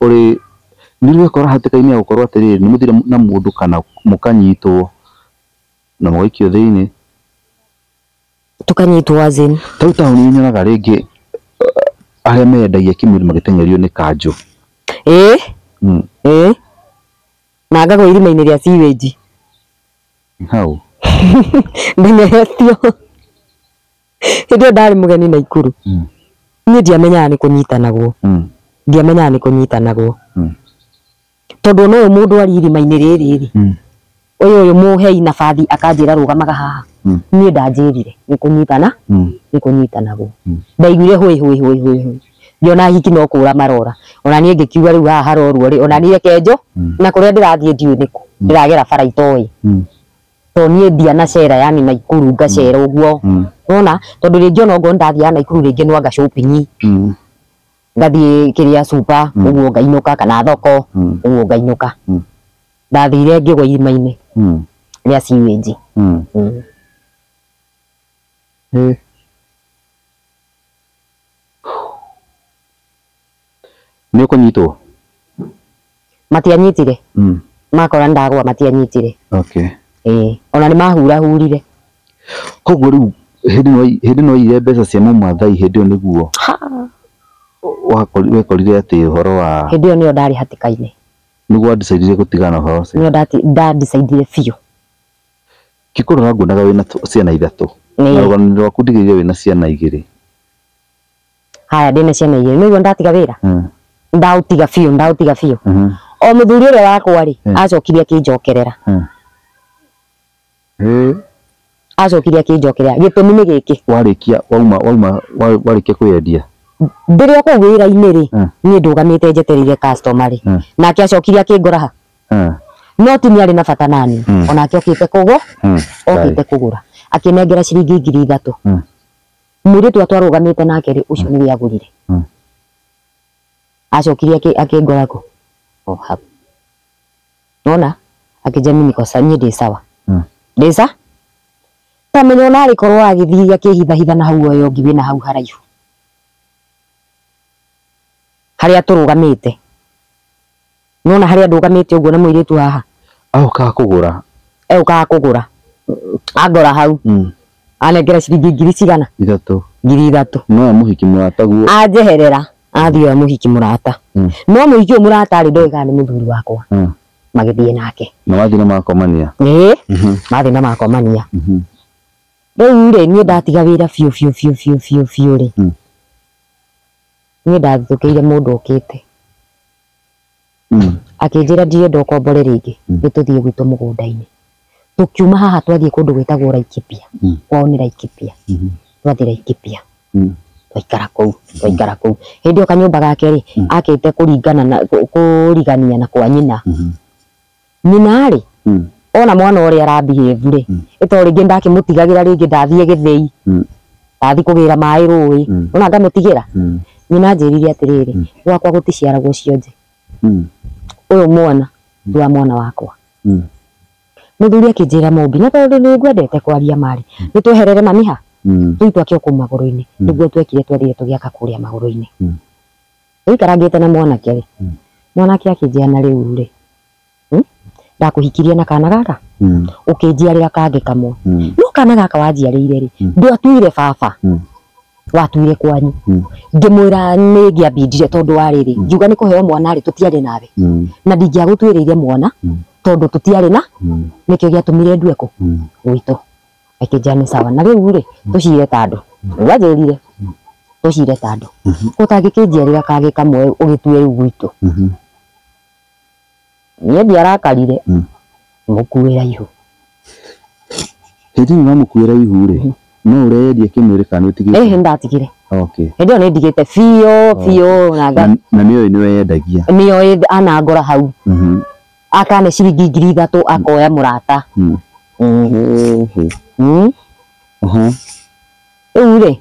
ũrĩ nĩ ũrekora hatĩka-inĩ ya gũkorwo atĩrĩrĩ nĩ mũthire na mũndũ kana mũkanyitwo na mũgaikio thĩinĩ? Tũkanyitwo as in? Ta rĩu taũni nyonaga rĩngĩ arĩa mendagia kĩmwĩrĩ magĩteng'erio nĩ kanjũ. Ĩĩ. Ĩĩ. Na ngagwa irima-inĩ rĩa sewage. Hau. Ndeng'eretio. Hĩndĩ ĩyo ndarĩ mũgeni Naikuru. Niĩ ndiamenyaga nĩ kũnyitanagwo. Ndiamenyaga nĩ kũnyitanagwo. Tondũ ona ũyũ mũndũ arĩ irima-inĩ rĩrĩ rĩ, ũyũ mũhei nabathi akanjĩra rũgamaga haha. Niĩ ndanjĩrire nĩ kũnyitana, nĩ kũnyitanagwo. Ndaiguire hũĩ hũĩ hũĩ hũĩ hũĩ. Ngĩona hiki no kũra marora. Ona niĩ ngĩkiuga rĩu haha harorwo rĩ, ona niĩ reke njo, na kũrĩa ndĩrathiĩ ndiũĩ nĩkũ. Ndĩragera bara itoĩ. Tondũ niĩ ndianacera yani Naikuru ngacera ũguo. Nĩwona? Tondũ rĩngĩ ona okorwo ndathiaga Naikuru rĩngĩ no anga shopping. Ngathiĩ kĩrĩa super ũguo ngainũka kana thoko ũguo ngainũka. Ndathire ngĩgwa irima-inĩ rĩa sewage. Nĩ ũkũnyitwo? Matianyitire. Makora ndagwa matianyitire. Okay. Ĩĩ, ona nĩ mahurahurire. Koguo rĩu hĩndĩ ĩno waiyire mbeca cia Mũmathai hĩndĩ ĩyo nĩguo wekorire atĩ ũhoro wa hĩndĩ ĩyo nĩyo ndarĩ hatĩka-inĩ. Nĩguo wa-decide gũtigana na ũhoro ũcio? Nĩyo nda-decide biũ. Ngĩkũrora nguonaga wĩna ciana ithatũ. Na rũgano rwaku ndigĩrĩire wĩna ciana igĩrĩ. Haya, ndĩna ciana igĩrĩ. Nĩguo ndatiga wĩra? Ndaũtiga biũ, ndaũtiga biũ. O mũthuri ũrĩa wakwa rĩ, acokire akĩnjokerera. Acokire akĩnjokeria gĩtũmi nĩ gĩkĩ. Warĩkia wauma wauma warĩkia kwĩyendia. Ndĩrĩ o kũu wĩra-inĩ rĩ, niĩ ndũgamĩte njetereire customer rĩ, nake acokire akĩngora ha. No ti nĩ arĩ na bata nani, onake okĩte kũgũra, okĩte kũgũra. Akĩnengera ciringi 3,000. Mũirĩtu atwarũgamĩte nake rĩ, ũcio nĩwe agũrire. Acokire akĩngora kũ? O hau. Nona akĩnjĩra mimi niko sawa, niĩ ndĩ sawa. Ndĩ sa? Ta menya ona arĩ korwo agĩthiĩ akĩhithahitha na hau ũyũ ũngĩ wĩna hau haraihu. Harĩa tũrũgamĩte. Nona harĩa ndũgamĩte ũguo na mũirĩtu haha. Aũkaga kũgũra. Eũkaga kũgũra. Angora hau. Anengera ciringi ngiri cigana? 3. 3,000. No mũhiki mũrata guo. Anjeherera. Athiĩ oya mũhiki mũrata. No mũhiki ũyũ mũrata rĩ ndoĩ kana nĩ mũthuri wakwa. Magĩthiĩ nake. Na mathiĩ na makomania. Ĩĩ. Mathiĩ na makomania. Rĩu rĩ niĩ ndatiga wĩra biũ biũ biũ biũ biũ biũ rĩ. Niĩ ndathũkĩire mũndũ ũkĩte. Akĩnjĩra ndirenda ũkombore rĩngĩ, nĩ tũthiĩ gwitũ mũgũnda-inĩ. Tũkiuma haha twathiĩ kũndũ gwĩtagwo Laikipia. Kwao nĩ Laikipia. Twathiĩ Laikipia. Twaikara kũu, twaikara kũu. Hĩndĩ ĩyo kanyũmba gake rĩ, akĩte kũringana na kũrigania na kwa nyina. Nyina rĩ, ona mwana ũrĩa arabehave rĩ, ĩto rĩngĩ ndakĩmũtigagĩra rĩngĩ ndathiĩ gĩthĩi. Ndathiĩ kũgĩra maĩ rũĩ. Ona ngamũtigĩra. Nyina anjĩrire atĩrĩrĩ, gwakwa gũticiaragwo cionje. Ũyũ mwana ti wa mwana wakwa. Mũthuri akĩnjĩra Mũmbi, na tondũ nĩ ngwendete kwaria marĩ, nĩ tweherere mami ha? Rĩu twake o kũu magũrũ-inĩ. Nĩguo twekire twathire tũgĩaka kũrĩa magũrũ-inĩ. Tũikarangĩte na mwanake rĩ, mwanake akĩnjĩra na rĩu rĩ, ndakũhikirie na kana gaka? Ũkĩnjiarĩra kangĩ kamwe. No kana gaka wanjiarĩire rĩ, ndwatuire baba. Watuire kwanyu. Ngĩmwĩra nĩ ngĩambindire tondũ wa rĩrĩ, ngiuga nĩ kũheo mwana rĩ, tũtiarĩ nawe. Na ndingĩagũtuĩrĩire mwana tondũ tũtiarĩ na, nĩkĩo gĩatũmire ndue kũ? Gwitũ. Akĩnjĩra nĩ sawa. Na rĩu rĩ, tũcire ta andũ. Nĩwanjĩrire tũcire ta andũ. Ũtangĩkĩnjiarĩra kangĩ kamwe ũgĩtue rĩu gwitũ. Niĩ ndiarakarire, mũkuĩra ihu. Hĩndĩ ĩyo wamũkuĩra ihu rĩ, no ũreyendia kĩmwĩrĩ kana nĩ ũtigĩte? Ĩhĩ, nĩndatigire. Okay. Hĩndĩ ĩyo nĩndigĩte biũ biũ na nga. Na nĩoĩ nĩwe yendagia. Nĩoĩ anangora hau. Akane ciringi 3,000 akoya mũrata. Rĩu rĩ,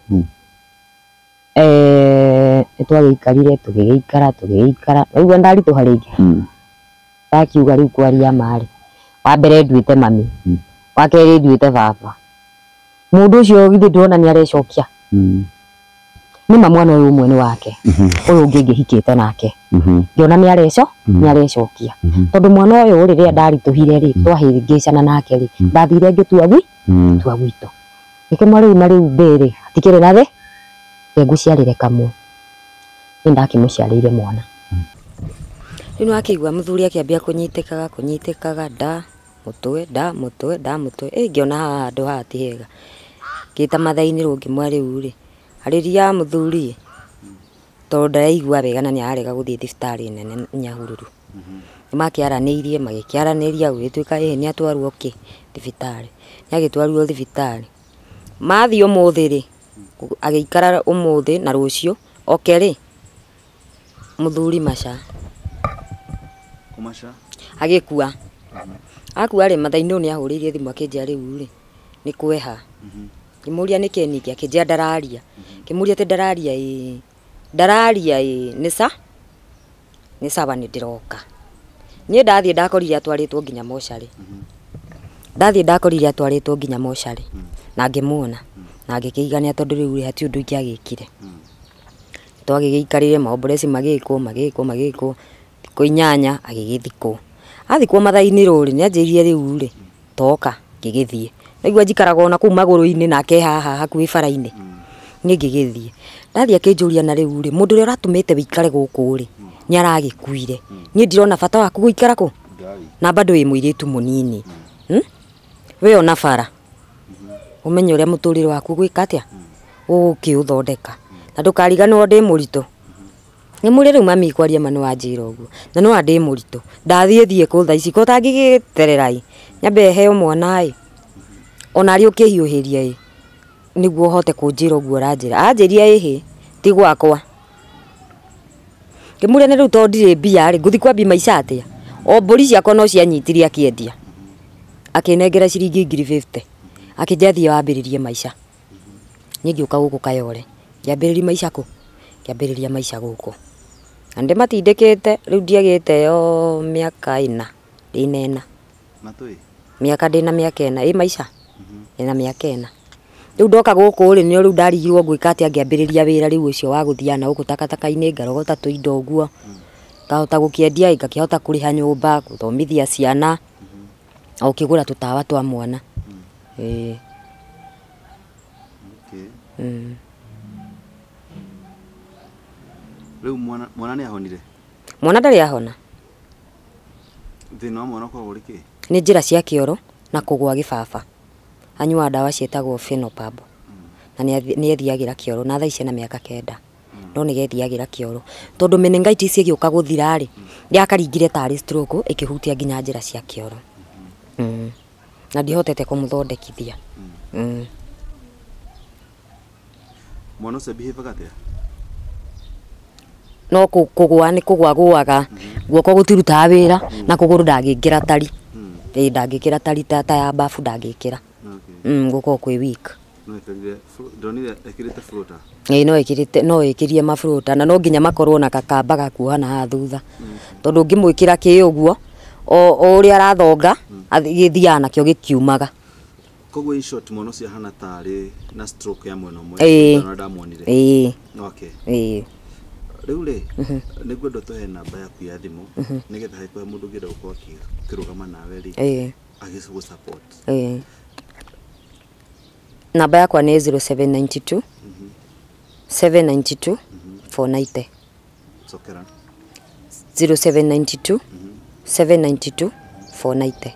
nĩtwagĩikarire tũgĩgĩikara tũgĩgĩikara. Waigua ndaritũha rĩngĩ. Ndakiuga rĩu kwaria ma rĩ, wa mbere nduĩte mami, wa kerĩ nduĩte baba. Mũndũ ũcio githĩ ndĩrona nĩ arecokia. Nĩ ma mwana ũyũ ũmwe nĩ wake, ũyũ ũngĩ ngĩhikĩte nake. Ngĩona nĩ nĩarecokia. Tondũ mwana ũyũ rĩ, rĩrĩa ndaritũhire rĩ, twahĩngĩcana nake rĩ, ndathire ngĩtua tua gwitũ. Ngĩkĩmwa rĩu na rĩu mbĩ rĩ, hatikĩrĩ na thĩ, reke ngũciarĩre kamwe. Nĩ ndakĩmũciarĩire mwana. Rĩu nĩwakĩigua mũthuri akĩambia kũnyitĩkaga kũnyitĩkaga nda mũtwe nda mũtwe nda mũtwe. Ĩ ngĩona haha handũ haha ti hega. Ngĩta mathaa-inĩ rĩu ngĩmwĩra rĩu rĩ, arĩria mũthuri tondũ ndaraigua wega na nĩararega gũthiĩ thibitarĩ nene Nyahururu. Nĩmakĩaranĩirie magĩkĩaranĩria gũgĩtuĩka ĩhĩ nĩatwarwo kĩ thibitarĩ. Nĩagĩtwarirwo thibitarĩ. Mathiĩ ũmũthĩ rĩ, agĩikara ũmũthĩ na rũciũ, oke rĩ, mũthuri maca. Agĩkua. Akua rĩ, mathaa-inĩ nĩahũrĩire thimũ akĩnjĩra rĩu rĩ, nĩ kweha. Ngĩmũria nĩkĩ ningĩ, akĩnjĩra ndararia. Ngĩmũria atĩ ndararia ĩĩ, ndararia ĩĩ, nĩ sa? Nĩ sawa nĩ ndĩroka. Niĩ ndathiĩ ndakorire atwarĩtwo nginya mocarĩ. Ndathiĩ ndakorire atwarĩtwo nginya mocarĩ. Na ngĩmuona. Na ngĩkĩigania tondũ rĩu rĩ, hatirĩ ũndũ ingĩagĩkire. Twagĩgĩikarire maomboreci magĩkwo magĩkwo magĩkwo, thikũ 8 agĩgĩthikwo. Athikwo mathaa-inĩ rĩ, nĩanjĩrire rĩu rĩ, toka, ngĩgĩthiĩ. Naigua njikaraga ona kũu magũrũ-inĩ nake haha hakuhĩ bara-inĩ. Niĩ ngĩgĩthiĩ. Ndathiĩ akĩnjũria na rĩu rĩ, mũndũ ũrĩa ũratũmĩte wĩikare gũkũ rĩ, nĩaragĩkuire. Niĩ ndirona bata waku gũikara kũ? Na bado wĩ mũirĩtu mũnini. We ona bara. Ũmenye ũrĩa mũtũrĩre waku gwĩka atĩa? Ũgũkĩũthondeka. Na ndũkariganĩrwo ndĩ mũritũ. Ngĩmũria rĩu mami kwaria ma nĩwanjĩra ũguo. Na nĩwona ndĩ mũritũ. Ndathiĩ thiĩ kũ thaa ici ko ũtangĩgĩterera ĩ. Nyambe heo mwana ĩ. Ona arĩ ũkĩhiũhĩria ĩ nĩguo ũhote kũnjĩra ũguo ũranjĩra. Anjĩria ĩhĩ ti gwakwa. Ngĩmũria nĩ rĩu tondũ ndirĩ mbia rĩ ngũthiĩ kwambia maica atĩa? O mbũri ciakwa no cianyitire akĩendia. Akĩnengera ciringi 50,000. Akĩnjĩra thiĩ wambĩrĩrie maica. Niĩ ngĩũka gũkũ Kayole. Ngĩambĩrĩria maica kũ? Ngĩambĩrĩria maica gũkũ. Na nĩndĩmatindĩkĩte rĩu ndiagĩte yo mĩaka ĩna, ndĩna ĩna. Mĩaka ndĩna mĩaka ĩna, ĩ maica? Ndĩna mĩaka ĩna. Rĩu ndoka gũkũ rĩ nĩo rĩu ndarigirwo ngwĩka atĩa ngĩambĩrĩria wĩra rĩu ũcio wa gũthiaga na gũkũ takataka-inĩ ngarogota tũindo ũguo. Ngahota gũkĩendia ngakĩhota kũrĩha nyũmba, gũthomithia ciana, o ũkĩgũra tũtawa twa mwana. Ĩĩ. Rĩu mwana nĩ ahonire? Mwana ndarĩ ahona. Thĩna wa mwana ũkoragwo ũrĩ kĩ? Nĩ njĩra cia kĩoro na kũgũa gĩbaba. Anyuaga ndawa ciĩtagwo Phenobab. Na nĩ ethiagĩra kĩoro na thaa ici ena mĩaka 9. No nĩ gethiagĩra kĩoro. Tondũ meningitis ĩgĩũka gũthira rĩ, yakaringire tarĩ stroke ĩkĩhutia nginya njĩra cia kĩoro. Na ndihotete kũmũthondekithia. Mwana ũcio behave atĩa? No kũgũa nĩ kũgũa gũaga, guoko gũtirutaga wĩra na kũgũrũ ndangĩkĩra tari. Ĩĩ ndangĩkĩra tari ta ya bafu ndangĩkĩra. Gũkoragwo kwĩ weak. Ndonire ekĩrĩte floater. Ĩĩ no ĩkĩrĩte, no ĩkĩrie maflota na no nginya makorwo na gakamba ga kuoha na haha thutha. Tondũ ũngĩmwĩkĩra kĩ ũguo o ũrĩa arathonga gĩthiaga nakĩo gĩkiumaga. Koguo in short mwana ũcio ahana tarĩ na stroke ya mwena ũmwe na ndamuonire. Ĩĩ. Okay. Ĩĩ. Rĩu rĩ nĩngwenda ũtũhe namba yaku ya thimũ nĩgetha hangĩkorwo mũndũ ũngĩenda gũkorwo akĩrũgama nawe rĩ agĩgũ support. Ĩĩ. Namba yakwa nĩ 0792 792 490. Cokera. 0792 792 490.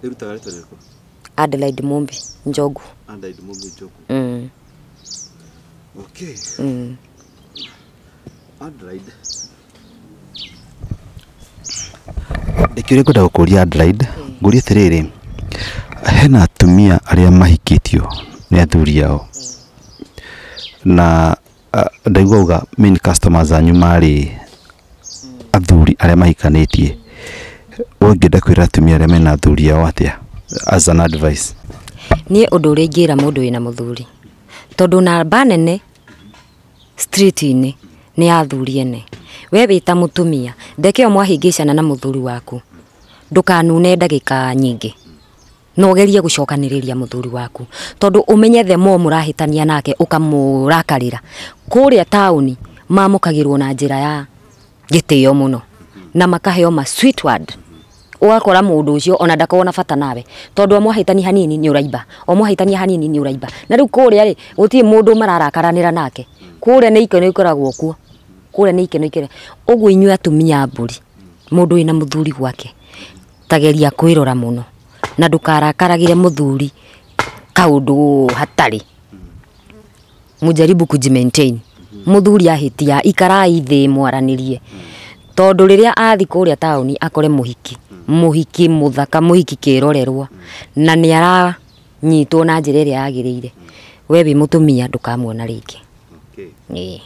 Ĩrutaga rĩtwa rĩrĩkũ? Adelaide Mumbi Njogu. Adelaide Mumbi Njogu. Okay. Adelaide. Ndĩkĩũria ngwenda gũkũria Adelaide, ngũrie atĩrĩrĩ, hena atumia arĩa mahikĩtio nĩ athuri ao na ndaigua uga main customers anyu marĩ athuri arĩa mahikanĩtie. We ũngĩenda kwĩra atumia arĩa mena athuri ao atĩa as an advice? Niĩ ũndũ ũrĩa ingĩra mũndũ wĩna mũthuri, tondũ namba nene street-inĩ nĩ ya athuri ene. We wĩ ta mũtumia, ndeke ĩyo mwahĩngĩcana na mũthuri waku, ndũkanune ndagĩka nyingĩ. No ũgerie gũcokanĩrĩria mũthuri waku, tondũ ũmenye the more mũrahĩtania nake ũkamũrakarĩra. Kũrĩa taũni mamũkagĩrwo na njĩra ya gĩtĩo mũno na makaheo ma sweet word. Ũgakora mũndũ ũcio ona ndakoragwo na bata nawe, tondũ amwahĩtania hanini nĩ ũraimba, omwahĩtania hanini nĩ ũraimba. Na rĩu kũrĩa rĩ gũtirĩ mũndũ mararakaranĩra nake, kũrĩa nĩ ikeno ikoragwo kuo, kũrĩa nĩ ikeno ikoragwo. Ũguo inyuĩ atumia a mbũri, mũndũ wĩna mũthuri gwake tageria kwĩrora mũno na ndũkarakaragĩre mũthuri kaũndũ hatarĩ. Mũjaribu kujimaintain. Mũthuri ahĩtia ikarai thĩ mwaranĩrie, tondũ rĩrĩa athi kũrĩa taũni akore mũhiki, mũhiki mũthaka, mũhiki kĩrorerwa, na nĩ aranyitwo na njĩra ĩrĩa yagĩrĩire, we wĩ mũtumia ndũkamuona rĩngĩ. Ĩĩ.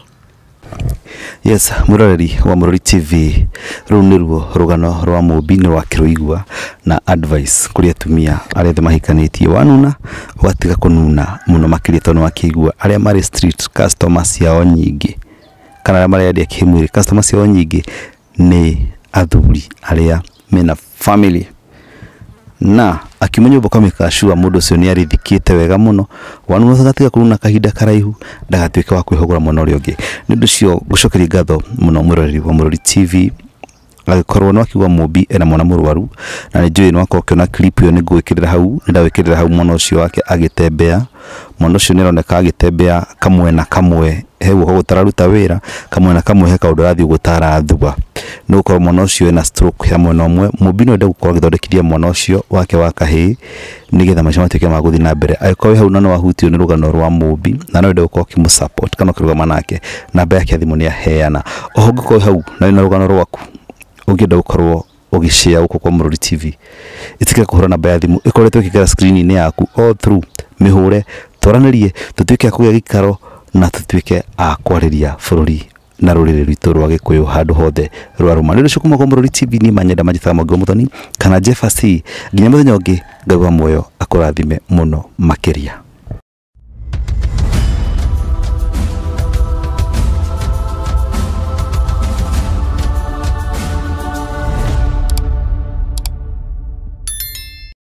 Yes, mũroreri wa Mũrori TV, rũu nĩruo rũgano rwa Mumbi nĩ wakĩrũigua na advice kũrĩ atumia arĩa othe mahikanĩtie. Wanuna ũgatiga kũnuna mũno makĩria tondũ nĩwakĩigua arĩa marĩ street customer ciao nyingĩ kana arĩa marendia kĩmwĩrĩ customer ciao nyingĩ nĩ athuri arĩa mena family. Na akiuma nyũmba ũkamĩka sure mũndũ ũcio nĩ arĩthikĩte wega mũno. Wanuna ũgatiga kũnuna kahinda karaihu ndagatuĩke wa kwĩhũgũra mwena ũrĩa ũngĩ. Nĩ ũndũ ũcio ngũcokeria ngatho mũno mwĩroreri wa Mũrori TV. Agĩkorwo nĩ wakiuga Mumbi ena mwana mũrwaru na nĩ njũĩ nĩ wakorwo ũkĩona clip ĩyo nĩ ngũĩkĩrĩra hau, nĩ ndawĩkĩrĩra hau mwana ũcio wake agĩtembea. Mwana ũcio nĩ aroneka agĩtembea kamwena kamwe he guoko gũtararuta wĩra, kamwena kamwe he kaũndũ arathiĩ gũtarathua. Nĩ gũkorwo mwana ũcio ena stroke ya mwena ũmwe. Mumbi no ende gũkorwo agĩthondekithia mwana ũcio wake wa kahĩĩ nĩgetha maica matuĩke ma gũthiĩ na mbere. Angĩkorwo wĩ hau na nĩ wahutio nĩ rũgano rwa Mumbi na no wende gũkorwo ũkĩmũ support kana ũkĩrũgama nake, namba yake ya thimũ nĩ aheana. Oho ũngĩkorwo wĩ hau na wĩna rũgano rwaku ũngĩenda gũkorwo ũgĩshare gũkũ kwa Mũrori TV. Ĩtĩkĩra kũhũra namba ya thimũ ĩkoretwo ĩkĩgera screen-inĩ yaku all through, mĩhũre, twaranĩrie, tũtuĩke a kũgĩa gĩikaro na tũtuĩke a kwarĩria bũrũri na rũrĩrĩ rwitũ rwa Gĩkũyũ handũ hothe rwa rũma. Nĩ ũndũ ũcio kuma kwa Mũrori TV, niĩ manyenda manjĩtaga Mwangi wa Mũthoni kana Jefferson. Nginya mũthenya ũngĩ, Ngai wa muoyo akũrathime mũno makĩria.